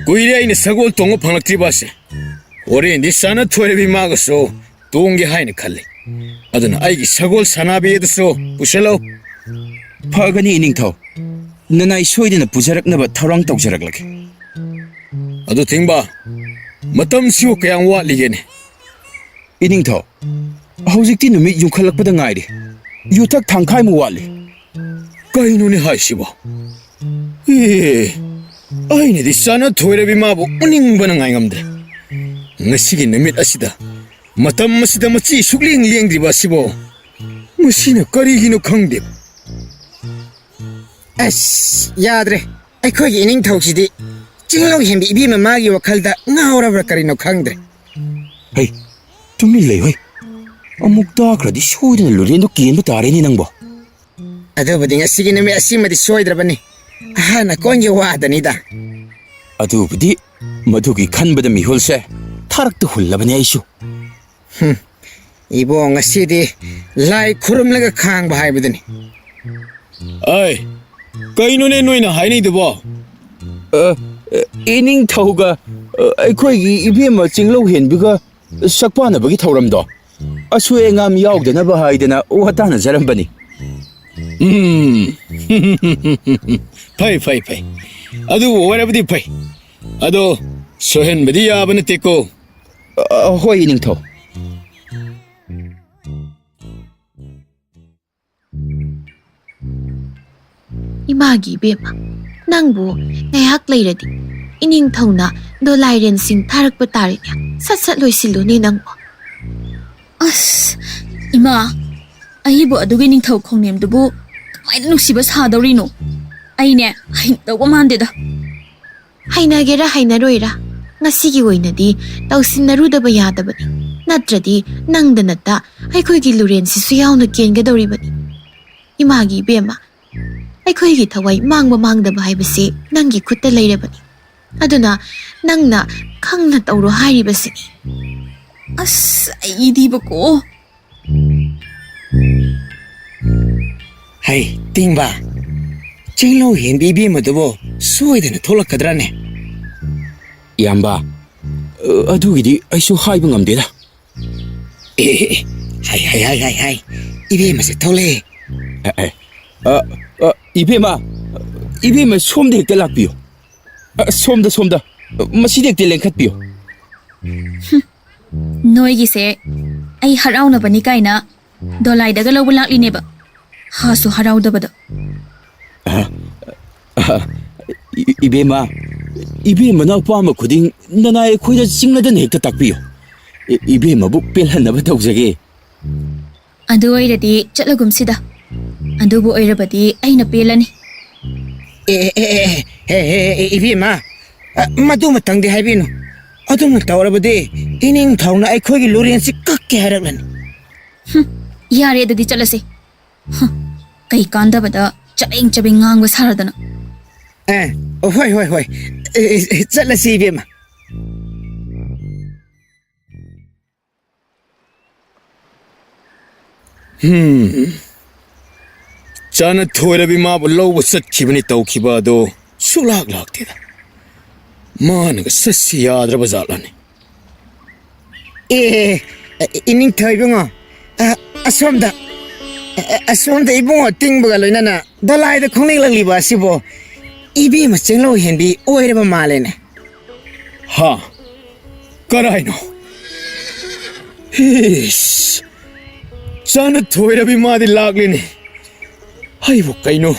ꯀꯨꯏꯔꯦ ꯑꯩꯅ ꯁꯒꯣꯜ ꯇꯣꯡꯕ ꯐꯪꯂꯛꯇ꯭ꯔꯤꯕ ꯑꯁꯦ꯫ ꯍꯣꯔꯦꯟꯗꯤ ꯆꯥꯅ ꯊꯣꯏꯔꯕꯤ ꯃꯥꯒꯁꯨ ꯇꯣꯡꯒꯦ ꯍꯥꯏꯅ ꯈꯜꯂꯤ꯫ ꯑꯗꯨꯅ ꯑꯩꯒꯤ ꯁꯒꯣꯜ ꯁꯅꯥꯕꯤ ꯑꯗꯨꯁꯨ ꯄꯨꯁꯜꯂꯧ꯫ ꯐꯒꯅꯤ, ꯏꯅꯤꯡꯊꯧ꯫ ꯅꯅꯥꯏ ꯁꯣꯏꯗꯅ ꯄꯨꯖꯔꯛꯅꯕ ꯊꯧꯔꯥꯡ ꯇꯧꯖꯔꯛꯂꯒꯦ꯫ ꯑꯗꯨ ꯊꯤꯡꯕ, ꯃꯇꯝꯁꯤꯕꯨ ꯀꯌꯥꯝ ꯋꯥꯠꯂꯤꯒꯦꯅꯦ? ꯏꯅꯤꯡꯊꯧ, ꯍꯧꯖꯤꯛꯇꯤ ꯅꯨꯃꯤꯠ ꯌꯨꯡꯈꯠꯂꯛꯄꯗ ꯉꯥꯏꯔꯤ꯫ ꯌꯨꯊꯛ ꯊꯥꯡꯈꯥꯏꯃꯨꯛ ꯋꯥꯠꯂꯤ꯫ ꯀꯩꯅꯣꯅꯦ ꯍꯥꯏꯁꯤꯕꯣ? ꯑꯦ, ꯑꯩꯅꯗꯤ ꯆꯥꯅ ꯊꯣꯏꯔꯕꯤ ꯃꯥꯕꯨ ꯎꯅꯤꯡꯕꯅ ꯉꯥꯏꯉꯝꯗ꯭ꯔꯦ꯫ ꯉꯁꯤꯒꯤ ꯅꯨꯃꯤꯠ ꯑꯁꯤꯗ, ꯃꯇꯝ ꯑꯁꯤꯗ ꯃꯆꯤ ꯁꯨꯛꯂꯦꯡ ꯂꯦꯡꯗ꯭ꯔꯤꯕ ꯑꯁꯤꯕꯣ, ꯃꯁꯤꯅ ꯀꯔꯤꯒꯤꯅꯣ ꯈꯪꯗꯦ꯫ ꯑꯁ, ꯌꯥꯗ꯭ꯔꯦ꯫ ꯑꯩꯈꯣꯏꯒꯤ ꯏꯅꯤꯡꯊꯧꯁꯤꯗꯤ ꯆꯤꯡꯂꯧ ꯍꯦꯟꯕꯤ ꯏꯕꯦꯝꯃ ꯃꯥꯒꯤ ꯋꯥꯈꯜꯗ ꯉꯥꯎꯔꯕ꯭ꯔꯥ ꯀꯔꯤꯅꯣ ꯈꯪꯗ꯭ꯔꯦ꯫ ꯍꯩ, ꯇꯨꯃꯤꯟ ꯂꯩꯌꯨ ꯍꯩ꯫ ꯑꯃꯨꯛ ꯇꯥꯈ꯭ꯔꯗꯤ ꯁꯣꯏꯗꯅ ꯂꯨꯔꯦꯟꯗꯣ ꯀꯦꯟꯕ ꯇꯥꯔꯦꯅꯦ ꯅꯪꯕꯣ꯫ ꯑꯗꯨꯕꯨꯗꯤ ꯉꯁꯤꯒꯤ ꯅꯨꯃꯤꯠ ꯑꯁꯤꯃꯗꯤ ꯁꯣꯏꯗ꯭ꯔꯕꯅꯤ꯫ ꯑꯍꯥꯟꯅ ꯀꯣꯟꯒꯤ ꯋꯥꯗꯅꯤꯗ꯫ ꯑꯗꯨꯕꯨꯗꯤ ꯃꯗꯨꯒꯤ ꯈꯟꯕꯗ ꯃꯤꯍꯨꯜꯁꯦ ꯊꯥꯔꯛꯇ ꯍꯨꯜꯂꯕꯅꯤ ꯑꯩꯁꯨ꯫ ꯍꯨꯝ, ꯏꯕꯣ, ꯉꯁꯤꯗꯤ ꯂꯥꯏ ꯈꯨꯔꯨꯝꯂꯒ ꯈꯥꯡꯕ ꯍꯥꯏꯕꯗꯨꯅꯤ꯫ ꯑꯩ, ꯀꯩꯅꯣꯅꯦ ꯅꯣꯏꯅ ꯍꯥꯏꯅꯩꯗꯨꯕꯣ? ꯑ, ꯑ, ꯏꯅꯤꯡꯊꯧꯒ, ꯑ, ꯑꯩꯈꯣꯏꯒꯤ ꯏꯕꯦꯝꯃ ꯆꯤꯡꯂꯧ ꯍꯦꯟꯕꯤꯒ ꯁꯛꯄꯥꯟꯅꯕꯒꯤ ꯊꯧꯔꯝꯗꯣ ꯑꯁꯣꯏ ꯑꯉꯥꯝ ꯌꯥꯎꯗꯅꯕ ꯍꯥꯏꯗꯅ ꯋꯥ ꯇꯥꯟꯅꯖꯔꯝꯕꯅꯤ꯫ ꯎꯝ꯫ ꯐꯩ, ꯐꯩ, ꯐꯩ꯫ ꯑꯗꯨꯕꯨ ꯑꯣꯏꯔꯕꯗꯤ ꯐꯩ꯫ ꯑꯗꯣ ꯁꯣꯏꯍꯟꯕꯗꯤ ꯌꯥꯕ ꯅꯠꯇꯦꯀꯣ꯫ ꯑ, ꯍꯣꯏ, ꯏꯅꯤꯡꯊꯧ꯫ ꯏꯃꯥꯒꯤ ꯏꯕꯦꯝꯃ, ꯅꯪꯕꯨ ꯉꯥꯏꯍꯥꯛ ꯂꯩꯔꯗꯤ ꯏꯅꯤꯡꯊꯧꯅ ꯗꯣꯂꯥꯏꯔꯦꯟꯁꯤꯡ ꯊꯥꯔꯛꯄ ꯇꯥꯔꯦꯅꯦ꯫ ꯁꯠ ꯁꯠ ꯂꯣꯏꯁꯤꯜꯂꯨꯅꯦ ꯅꯪꯕꯨ꯫ ꯑꯁ, ꯏꯃꯥ, ꯑꯩꯕꯨ ꯑꯗꯨꯒꯤ ꯅꯤꯡꯊꯧ ꯈꯣꯡꯅꯦꯝꯗꯨꯕꯨ ꯀꯃꯥꯏꯅ ꯅꯨꯡꯁꯤꯕ ꯁꯥꯗꯧꯔꯤꯅꯣ? ꯑꯩꯅꯦ ꯍꯩꯅꯗꯧꯕ ꯃꯥꯟꯗꯦꯗ꯫ ꯍꯩꯅꯒꯦꯔꯥ ꯍꯩꯅꯔꯣꯏꯔꯥ, ꯉꯁꯤꯒꯤ ꯑꯣꯏꯅꯗꯤ ꯇꯧꯁꯤꯟꯅꯔꯨꯗꯕ ꯌꯥꯗꯕꯅꯤ꯫ ꯅꯠꯇ꯭ꯔꯗꯤ ꯅꯪꯗ ꯅꯠꯇ ꯑꯩꯈꯣꯏꯒꯤ ꯂꯨꯔꯦꯟꯁꯤꯁꯨ ꯌꯥꯎꯅ ꯀꯦꯟꯒꯗꯧꯔꯤꯕꯅꯤ꯫ ꯏꯃꯥꯒꯤ ꯏꯕꯦꯝꯃ, ꯑꯩꯈꯣꯏꯒꯤ ꯊꯋꯥꯏ ꯃꯥꯡꯕ ꯃꯥꯡꯗꯕ ꯍꯥꯏꯕꯁꯦ ꯅꯪꯒꯤ ꯈꯨꯠꯇ ꯂꯩꯔꯕꯅꯤ꯫ ꯑꯗꯨꯅ ꯅꯪꯅ ꯈꯪꯅ ꯇꯧꯔꯣ ꯍꯥꯏꯔꯤꯕꯁꯤꯅꯤ꯫ ꯑꯁ, ꯑꯩꯗꯤꯕꯀꯣ꯫ ꯍꯩ, ꯇꯤꯡꯕ! ꯆꯤꯡꯂꯧ ꯍꯦꯟꯕꯤ ꯏꯕꯦꯝꯃꯗꯨꯕꯨ ꯁꯣꯏꯗꯅ ꯊꯣꯛꯂꯛꯀꯗ꯭ꯔꯥꯅꯦ? ꯏꯌꯥꯝꯕ, ꯑ, ꯑꯗꯨꯒꯤꯗꯤ ꯑꯩꯁꯨ ꯍꯥꯏꯕ ꯉꯝꯗꯦꯗ꯫ ꯑꯦ, ꯑꯦ, ꯑꯦ, ꯍꯥꯏ, ꯍꯥꯏ, ꯍꯥꯏ, ꯍꯥꯏ, ꯍꯥꯏ꯫ ꯏꯕꯦꯝꯃꯁꯦ ꯊꯣꯛꯂꯛꯑꯦ꯫ ꯑꯦ, ꯑꯦ, ꯑ, ꯑ, ꯏꯕꯦꯝꯃ, ꯏꯕꯦꯝꯃ, ꯁꯣꯝꯗ ꯍꯦꯛꯇ ꯂꯥꯛꯄꯤꯌꯨ꯫ ꯑ, ꯁꯣꯝꯗ, ꯁꯣꯝꯗ, ꯃꯁꯤꯗ ꯍꯦꯛꯇ ꯂꯦꯡꯈꯠꯄꯤꯌꯨ꯫ ꯅꯣꯏꯒꯤꯁꯦ ꯑꯩ ꯍꯔꯥꯎꯅꯕꯅꯤ ꯀꯥꯏꯅ ꯗꯣꯂꯥꯏꯗꯒ ꯂꯧꯕ ꯂꯥꯛꯂꯤꯅꯦꯕ꯫ ꯍꯥꯁꯨ ꯍꯔꯥꯎꯗꯕꯗ꯫ ꯑ, ꯑ, ꯏ-, ꯏꯕꯦꯝꯃ, ꯏꯕꯦꯝꯃꯅ ꯑꯄꯥꯝꯕ ꯈꯨꯗꯤꯡ ꯅꯅꯥꯏ ꯑꯩꯈꯣꯏꯗ ꯆꯤꯡꯅꯗꯅ ꯍꯦꯛꯇ ꯇꯥꯛꯄꯤꯌꯨ꯫ ꯏ-, ꯏꯕꯦꯝꯃꯕꯨ ꯄꯦꯜꯍꯟꯅꯕ ꯇꯧꯖꯒꯦ꯫ ꯑꯗꯨ ꯑꯣꯏꯔꯗꯤ ꯆꯠꯂꯒꯨꯝꯁꯤꯗ꯫ ꯑꯗꯨꯕꯨ ꯑꯣꯏꯔꯕꯗꯤ ꯑꯩꯅ ꯄꯦꯜꯂꯅꯤ꯫ ꯑꯦ, ꯑꯦ, ꯑꯦ, ꯑꯦ, ꯑꯦ, ꯑꯦ, ꯑꯦ, ꯏꯕꯦꯝꯃ, ꯑ, ꯃꯗꯨꯃꯇꯪꯗꯤ ꯍꯥꯏꯕꯤꯅꯨ꯫ ꯑꯗꯨꯃ ꯇꯧꯔꯕꯗꯤ ꯏꯅꯤꯡꯊꯧꯅ ꯑꯩꯈꯣꯏꯒꯤ ꯂꯨꯔꯦꯟꯁꯤ ꯀꯛꯀꯦ ꯍꯥꯏꯔꯛꯂꯅꯤ꯫ ꯍꯨꯝ, ꯌꯥꯔꯦ, ꯑꯗꯨꯗꯤ ꯆꯠꯂꯁꯤ꯫ ꯍꯨꯝ, ꯀꯩ ꯀꯥꯟꯗꯕꯗ ꯆꯕꯦꯡ ꯆꯕꯦꯡ ꯉꯥꯡꯕ ꯁꯥꯔꯗꯅ꯫ ꯑꯦ, ꯍꯣꯏ, ꯍꯣꯏ, ꯍꯣꯏ꯫ ꯑꯦ, ꯑꯦ, ꯑꯦ, ꯆꯠꯂꯁꯤ, ꯏꯕꯦꯝꯃ꯫ ꯍꯝ꯫ ꯆꯥꯅ ꯊꯣꯏꯔꯕꯤ ꯃꯥꯕꯨ ꯂꯧꯕ ꯆꯠꯈꯤꯕꯅꯤ ꯇꯧꯈꯤꯕ ꯑꯗꯣ ꯁꯨꯛꯂꯥꯛ ꯂꯥꯛꯇꯦꯗ꯫ ꯃꯥꯅꯒ ꯆꯠꯁꯤ ꯌꯥꯗ꯭ꯔꯕ ꯖꯥꯠꯂꯅꯦ? ꯑꯦ, ꯏꯅꯤꯡꯊꯧ ꯏꯕꯨꯡꯉꯣ, ꯑ, ꯑꯁꯣꯝꯗ, ꯑ, ꯑꯁꯣꯝꯗ ꯏꯕꯨꯡꯉꯣ ꯇꯤꯡꯕꯒ ꯂꯣꯏꯅꯅ ꯗꯣꯂꯥꯏꯗ ꯈꯣꯡꯅꯦꯛꯂꯛꯂꯤꯕ ꯑꯁꯤꯕꯨ ꯏꯕꯦꯝꯃ ꯆꯦꯡꯂꯧ ꯍꯦꯟꯕꯤ ꯑꯣꯏꯔꯕ ꯃꯥꯜꯂꯦꯅꯦ꯫ ꯍꯥ? ꯀꯔꯥꯏꯅꯣ? ꯏꯁ! ꯆꯥꯅ ꯊꯣꯏꯔꯕꯤ ꯃꯥꯗꯤ ꯂꯥꯛꯂꯤꯅꯦ꯫ ꯑꯩꯕꯨ ꯀꯩꯅꯣ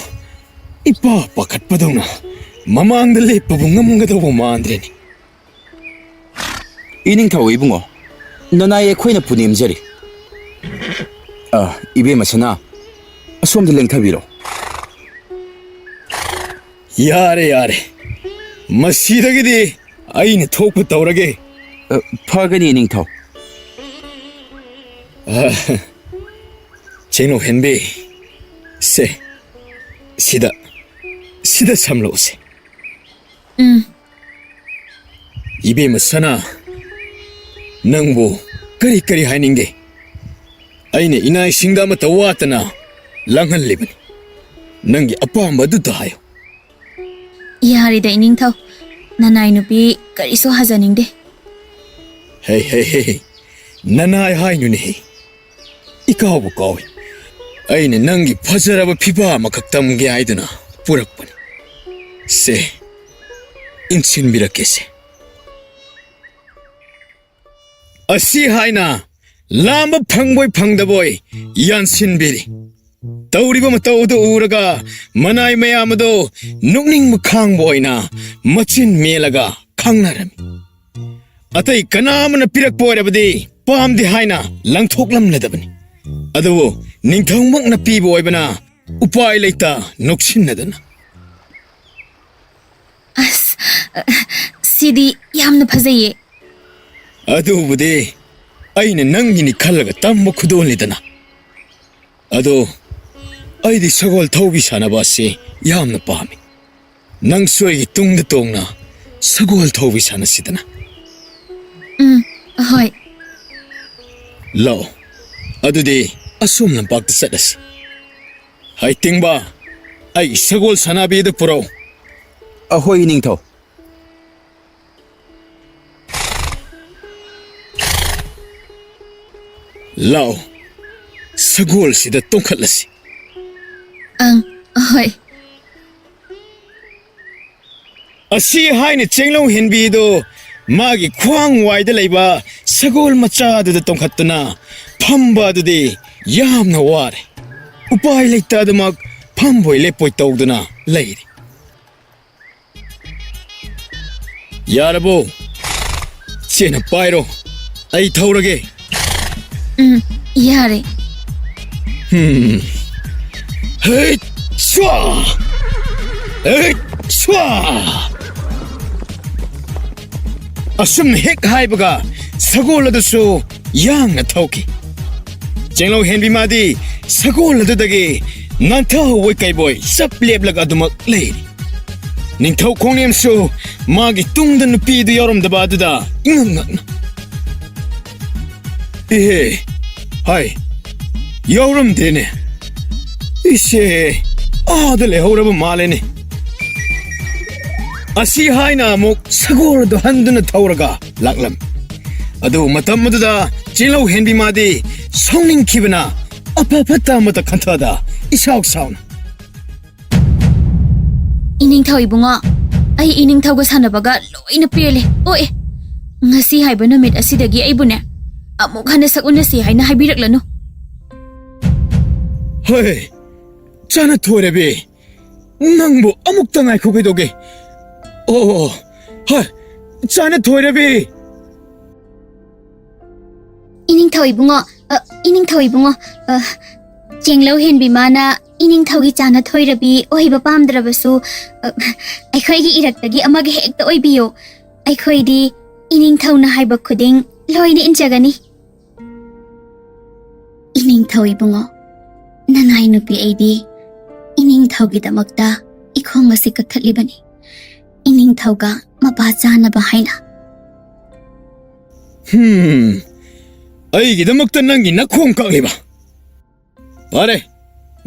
ꯏꯄꯥ ꯄꯥꯈꯠꯄꯗꯧꯅ ꯃꯃꯥꯡꯗ ꯂꯦꯞꯄꯕꯨ ꯉꯝꯒꯗꯧꯕ ꯃꯥꯟꯗ꯭ꯔꯦꯅꯦ꯫ ꯏꯅꯤꯡꯊꯧ ꯏꯕꯨꯡꯉꯣ, ꯅꯅꯥꯏ ꯑꯩꯈꯣꯏꯅ ꯄꯨꯅꯦꯝꯖꯔꯤ꯫ ꯑ, ꯏꯕꯦꯝꯃ ꯁꯅꯥ, ꯑꯁꯣꯝꯗ ꯂꯦꯡꯊꯕꯤꯔꯣ꯫ ꯌꯥꯔꯦ, ꯌꯥꯔꯦ꯫ ꯃꯁꯤꯗꯒꯤꯗꯤ ꯑꯩꯅ ꯊꯣꯛꯄ ꯇꯧꯔꯒꯦ꯫ ꯑ, ꯐꯒꯅꯤ, ꯏꯅꯤꯡꯊꯧ꯫ ꯑ, ꯆꯦꯡꯅꯧ ꯍꯦꯟꯕꯤ, ꯁꯦ, ꯁꯤꯗ, ꯁꯤꯗ ꯁꯝꯂꯛꯎꯁꯦ꯫ ꯎꯝ꯫ ꯏꯕꯦꯝꯃ ꯁꯅꯥ, ꯅꯪꯕꯨ ꯀꯔꯤ ꯀꯔꯤ ꯍꯥꯏꯅꯤꯡꯒꯦ? ꯑꯩꯅ ꯏꯅꯥꯏꯁꯤꯡꯗ ꯑꯃꯠꯇ ꯋꯥꯠꯇꯅ ꯂꯥꯡꯍꯜꯂꯤꯕꯅꯤ꯫ ꯅꯪꯒꯤ ꯑꯄꯥꯝꯕ ꯑꯗꯨꯇ ꯍꯥꯏꯌꯨ꯫ ꯌꯥꯔꯦꯗ, ꯏꯅꯤꯡꯊꯧ꯫ ꯅꯅꯥꯏ ꯅꯨꯄꯤ ꯀꯔꯤꯁꯨ ꯍꯥꯖꯅꯤꯡꯗꯦ꯫ ꯍꯦ, ꯍꯦ, ꯍꯦ, ꯍꯦ꯫ ꯅꯅꯥꯏ ꯍꯥꯏꯅꯨꯅꯦꯍꯦ꯫ ꯏꯀꯥꯎꯕꯨ ꯀꯥꯎꯏ꯫ ꯑꯩꯅ ꯅꯪꯒꯤ ꯐꯖꯔꯕ ꯐꯤꯕꯥ ꯑꯃꯈꯛ ꯇꯝꯒꯦ ꯍꯥꯏꯗꯨꯅ ꯄꯨꯔꯛꯄꯅꯤ꯫ ꯁꯦ, ꯏꯟꯁꯤꯟꯕꯤꯔꯛꯀꯦꯁꯦ꯫ ꯑꯁꯤ ꯍꯥꯏꯅ ꯂꯥꯝꯕ ꯐꯪꯕꯣꯏ ꯐꯪꯗꯕꯣꯏ ꯌꯥꯟꯁꯤꯟꯕꯤꯔꯤ꯫ ꯇꯧꯔꯤꯕ ꯃꯇꯧ ꯑꯗꯨ ꯎꯔꯒ ꯃꯅꯥꯏ ꯃꯌꯥꯝ ꯑꯗꯨ ꯅꯣꯛꯅꯤꯡꯕ ꯈꯥꯡꯕ ꯑꯣꯏꯅ ꯃꯆꯤꯟ ꯃꯦꯜꯂꯒ ꯈꯪꯅꯔꯝꯃꯤ꯫ ꯑꯇꯩ ꯀꯅꯥ ꯑꯃꯅ ꯄꯤꯔꯛꯄ ꯑꯣꯏꯔꯕꯗꯤ ꯄꯥꯝꯗꯦ ꯍꯥꯏꯅ ꯂꯪꯊꯣꯛꯂꯝꯂꯗꯕꯅꯤ꯫ ꯑꯗꯨꯕꯨ ꯅꯤꯡꯊꯧꯃꯛꯅ ꯄꯤꯕ ꯑꯣꯏꯕꯅ ꯎꯄꯥꯏ ꯂꯩꯇ ꯅꯣꯛꯁꯤꯟꯅꯗꯅ꯫ ꯑꯁ, ꯁꯤꯗꯤ ꯌꯥꯝꯅ ꯐꯖꯩꯌꯦ꯫ ꯑꯗꯨꯕꯨꯗꯤ ꯑꯩꯅ ꯅꯪꯒꯤꯅꯤ ꯈꯜꯂꯒ ꯇꯝꯕ ꯈꯨꯗꯣꯜꯅꯤꯗꯅ꯫ ꯑꯗꯣ ꯑꯩꯗꯤ ꯁꯒꯣꯜ ꯊꯧꯕꯤ ꯁꯥꯟꯅꯕ ꯑꯁꯤ ꯌꯥꯝꯅ ꯄꯥꯝꯃꯤ꯫ ꯅꯪꯁꯨ ꯑꯩꯒꯤ ꯇꯨꯡꯗ ꯇꯣꯡꯅ ꯁꯒꯣꯜ ꯊꯧꯕꯤ ꯁꯥꯟꯅꯁꯤꯗꯅ꯫ ꯎꯝ, ꯍꯣꯏ꯫ ꯂꯥꯛꯑꯣ, ꯑꯗꯨꯗꯤ ꯑꯁꯣꯝ ꯂꯝꯄꯥꯛꯇ ꯆꯠꯂꯁꯤ꯫ ꯍꯩꯇꯤꯡꯕ, ꯑꯩꯒꯤ ꯁꯒꯣꯜ ꯁꯥꯟꯅꯕꯤꯗ ꯄꯨꯔꯛꯎ꯫ ꯑꯍꯣꯏ, ꯏꯅꯤꯡꯊꯧ꯫ ꯂꯥꯛꯑꯣ, ꯁꯒꯣꯜꯁꯤꯗ ꯇꯣꯡꯈꯠꯂꯁꯤ꯫ ꯑꯪ, ꯍꯣꯏ꯫ ꯑꯁꯤ ꯍꯥꯏꯅ ꯆꯦꯡꯂꯧ ꯍꯦꯟꯕꯤꯗꯣ ꯃꯥꯒꯤ ꯈ꯭ꯋꯥꯡ ꯋꯥꯏꯗ ꯂꯩꯕ ꯁꯒꯣꯜ ꯃꯆꯥꯗꯨꯗ ꯇꯣꯡꯈꯠꯇꯨꯅ ꯐꯝꯕ ꯑꯗꯨꯗꯤ ꯌꯥꯝꯅ ꯋꯥꯔꯦ꯫ ꯎꯄꯥꯏ ꯂꯩꯇꯗꯃꯛ ꯐꯝꯕꯣꯏ ꯂꯦꯞꯄꯣꯏ ꯇꯧꯗꯨꯅ ꯂꯩꯔꯤ꯫ ꯌꯥꯔꯕꯣ? ꯆꯦꯅ ꯄꯥꯏꯔꯣ, ꯑꯩ ꯊꯧꯔꯒꯦ꯫ ꯎꯝ, ꯌꯥꯔꯦ꯫ ꯍꯝ꯫ ꯍꯩꯠ! ꯁ꯭ꯋꯥ! ꯍꯩꯠ! ꯁ꯭ꯋꯥ! ꯑꯁꯨꯝꯅ ꯍꯦꯛ ꯍꯥꯏꯕꯒ ꯁꯒꯣꯜ ꯑꯗꯨꯁꯨ ꯌꯥꯡꯅ ꯊꯧꯈꯤ꯫ ꯆꯦꯡꯂꯧ ꯍꯦꯟꯕꯤ ꯃꯥꯗꯤ ꯁꯒꯣꯜ ꯑꯗꯨꯗꯒꯤ ꯅꯥꯟꯊꯍꯧꯕꯣꯏ ꯀꯩꯕꯣꯏ ꯆꯞ ꯂꯦꯞꯂꯒ ꯑꯗꯨꯃꯛ ꯂꯩꯔꯤ꯫ ꯅꯤꯡꯊꯧ ꯈꯣꯡꯅꯦꯝꯁꯨ ꯃꯥꯒꯤ ꯇꯨꯡꯗ ꯅꯨꯄꯤꯗꯨ ꯌꯥꯎꯔꯝꯗꯕ ꯑꯗꯨꯗ ꯏꯉꯛ ꯉꯛꯅ, "ꯏꯍꯦ, ꯍꯥꯏ, ꯌꯥꯎꯔꯝꯗꯦꯅꯦ꯫ ꯏꯁꯦ, ꯑꯥꯗ ꯂꯩꯍꯧꯔꯕ ꯃꯥꯜꯂꯦꯅꯦ"꯫ ꯑꯁꯤ ꯍꯥꯏꯅ ꯑꯃꯨꯛ ꯁꯒꯣꯜ ꯑꯗꯨ ꯍꯟꯗꯨꯅ ꯊꯧꯔꯒ ꯂꯥꯛꯂꯝꯃꯤ꯫ ꯑꯗꯨ ꯃꯇꯝ ꯑꯗꯨꯗ ꯆꯦꯡꯂꯧ ꯍꯦꯟꯕꯤ ꯃꯥꯗꯤ ꯁꯥꯎꯅꯤꯡꯈꯤꯕꯅ ꯑꯐ ꯐꯠꯇ ꯑꯃꯠꯇ ꯈꯟꯊꯗ ꯏꯁꯥꯎ ꯁꯥꯎꯅ, "ꯏꯅꯤꯡꯊꯧ ꯏꯕꯨꯡꯉꯣ, ꯑꯩ ꯏꯅꯤꯡꯊꯧꯒ ꯁꯥꯟꯅꯕꯒ ꯂꯣꯏꯅ ꯄꯦꯜꯂꯦ, ꯑꯣꯛꯑꯦ꯫ ꯉꯁꯤ ꯍꯥꯏꯕ ꯅꯨꯃꯤꯠ ꯑꯁꯤꯗꯒꯤ ꯑꯩꯕꯨꯅꯦ, ꯑꯃꯨꯛ ꯍꯟꯅ ꯁꯛ ꯎꯅꯁꯤ ꯍꯥꯏꯅ ꯍꯥꯏꯕꯤꯔꯛꯂꯅꯨ"꯫ ꯍꯣꯏ, ꯆꯥꯅ ꯊꯣꯏꯔꯕꯤ, ꯅꯪꯕꯨ ꯑꯃꯨꯛꯇ ꯉꯥꯏꯈꯣ ꯀꯩꯗꯧꯒꯦ? ꯑꯣ, ꯍꯣꯏ, ꯆꯥꯅ ꯊꯣꯏꯔꯕꯤ꯫ ꯏꯅꯤꯡꯊꯧ ꯏꯕꯨꯡꯉꯣ, ꯑ, ꯏꯅꯤꯡꯊꯧ ꯏꯕꯨꯡꯉꯣ, ꯑ, ꯆꯦꯡꯂꯧ ꯍꯦꯟꯕꯤ ꯃꯥꯅ ꯏꯅꯤꯡꯊꯧꯒꯤ ꯆꯥꯅ ꯊꯣꯏꯔꯕꯤ ꯑꯣꯏꯕ ꯄꯥꯝꯗ꯭ꯔꯕꯁꯨ, ꯑ, ꯑꯩꯈꯣꯏꯒꯤ ꯏꯔꯛꯇꯒꯤ ꯑꯃꯒ ꯍꯦꯛꯇ ꯑꯣꯏꯕꯤꯌꯨ꯫ ꯑꯩꯈꯣꯏꯗꯤ ꯏꯅꯤꯡꯊꯧꯅ ꯍꯥꯏꯕ ꯈꯨꯗꯤꯡ ꯂꯣꯏꯅ ꯏꯟꯖꯒꯅꯤ꯫ ꯏꯅꯤꯡꯊꯧ ꯏꯕꯨꯡꯉꯣ, ꯅꯅꯥꯏ ꯅꯨꯄꯤ ꯑꯩꯗꯤ ꯏꯅꯤꯡꯊꯧꯒꯤꯗꯃꯛꯇ ꯏꯈꯣꯡ ꯑꯁꯤ ꯀꯛꯊꯠꯂꯤꯕꯅꯤ, ꯏꯅꯤꯡꯊꯧꯒ ꯃꯄꯥ ꯆꯥꯅꯕ ꯍꯥꯏꯅ꯫ ꯍꯝ, ꯑꯩꯒꯤꯗꯃꯛꯇ ꯅꯪꯒꯤ ꯅꯈꯣꯡ ꯀꯛꯂꯤꯕ? ꯐꯔꯦ,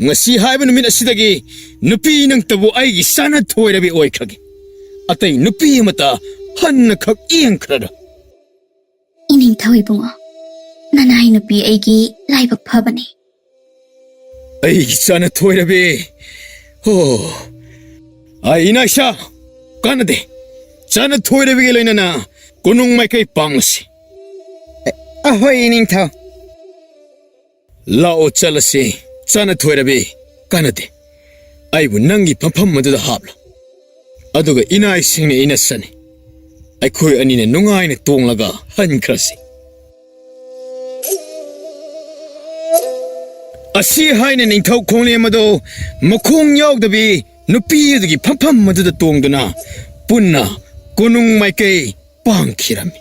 ꯉꯁꯤ ꯍꯥꯏꯕ ꯅꯨꯃꯤꯠ ꯑꯁꯤꯗꯒꯤ ꯅꯨꯄꯤ ꯅꯪꯇꯕꯨ ꯑꯩꯒꯤ ꯆꯥꯅ ꯊꯣꯏꯔꯕꯤ ꯑꯣꯏꯈ꯭ꯔꯒꯦ꯫ ꯑꯇꯩ ꯅꯨꯄꯤ ꯑꯃꯠꯇ ꯍꯟꯅ ꯈꯛ ꯌꯦꯡꯈ꯭ꯔꯔꯣꯏ꯫ ꯏꯅꯤꯡꯊꯧ ꯏꯕꯨꯡꯉꯣ, ꯅꯅꯥꯏ ꯅꯨꯄꯤ ꯑꯩꯒꯤ ꯂꯥꯏꯕꯛ ꯐꯕꯅꯤ꯫ ꯑꯩꯒꯤ ꯆꯥꯅ ꯊꯣꯏꯔꯕꯤ꯫ ꯍꯣ꯫ ꯑꯩ ꯏꯅꯥꯏꯁꯥ, ꯀꯥꯟꯅꯗꯦ꯫ ꯆꯥꯅ ꯊꯣꯏꯔꯕꯤꯒ ꯂꯣꯏꯅꯅ ꯀꯣꯅꯨꯡ ꯃꯥꯏꯀꯩ ꯄꯥꯡꯉꯁꯤ꯫ ꯑꯍꯣꯏ, ꯏꯅꯤꯡꯊꯧ꯫ ꯂꯥꯛꯑꯣ, ꯆꯠꯂꯁꯤ꯫ ꯆꯥꯅ ꯊꯣꯏꯔꯕꯤ, ꯀꯥꯟꯅꯗꯦ꯫ ꯑꯩꯕꯨ ꯅꯪꯒꯤ ꯐꯝꯐꯝ ꯑꯗꯨꯗ ꯍꯥꯞꯂꯣ꯫ ꯑꯗꯨꯒ ꯏꯅꯥꯏꯁꯤꯡꯅ ꯏꯅꯁꯅꯤ꯫ ꯑꯩꯈꯣꯏ ꯑꯅꯤꯅ ꯅꯨꯡꯉꯥꯏꯅ ꯇꯣꯡꯂꯒ ꯍꯟꯈ꯭ꯔꯁꯤ꯫ ꯑꯁꯤ ꯍꯥꯏꯅ ꯅꯤꯡꯊꯧ ꯈꯣꯡꯂꯦꯝ ꯑꯗꯨ ꯃꯈꯣꯡ ꯌꯥꯎꯗꯕꯤ ꯅꯨꯄꯤ ꯑꯗꯨꯒꯤ ꯐꯝꯐꯝ ꯑꯗꯨꯗ ꯇꯣꯡꯗꯨꯅ ꯄꯨꯟꯅ ꯀꯣꯅꯨꯡ ꯃꯥꯏꯀꯩ ꯄꯥꯡꯈꯤꯔꯝꯃꯤ꯫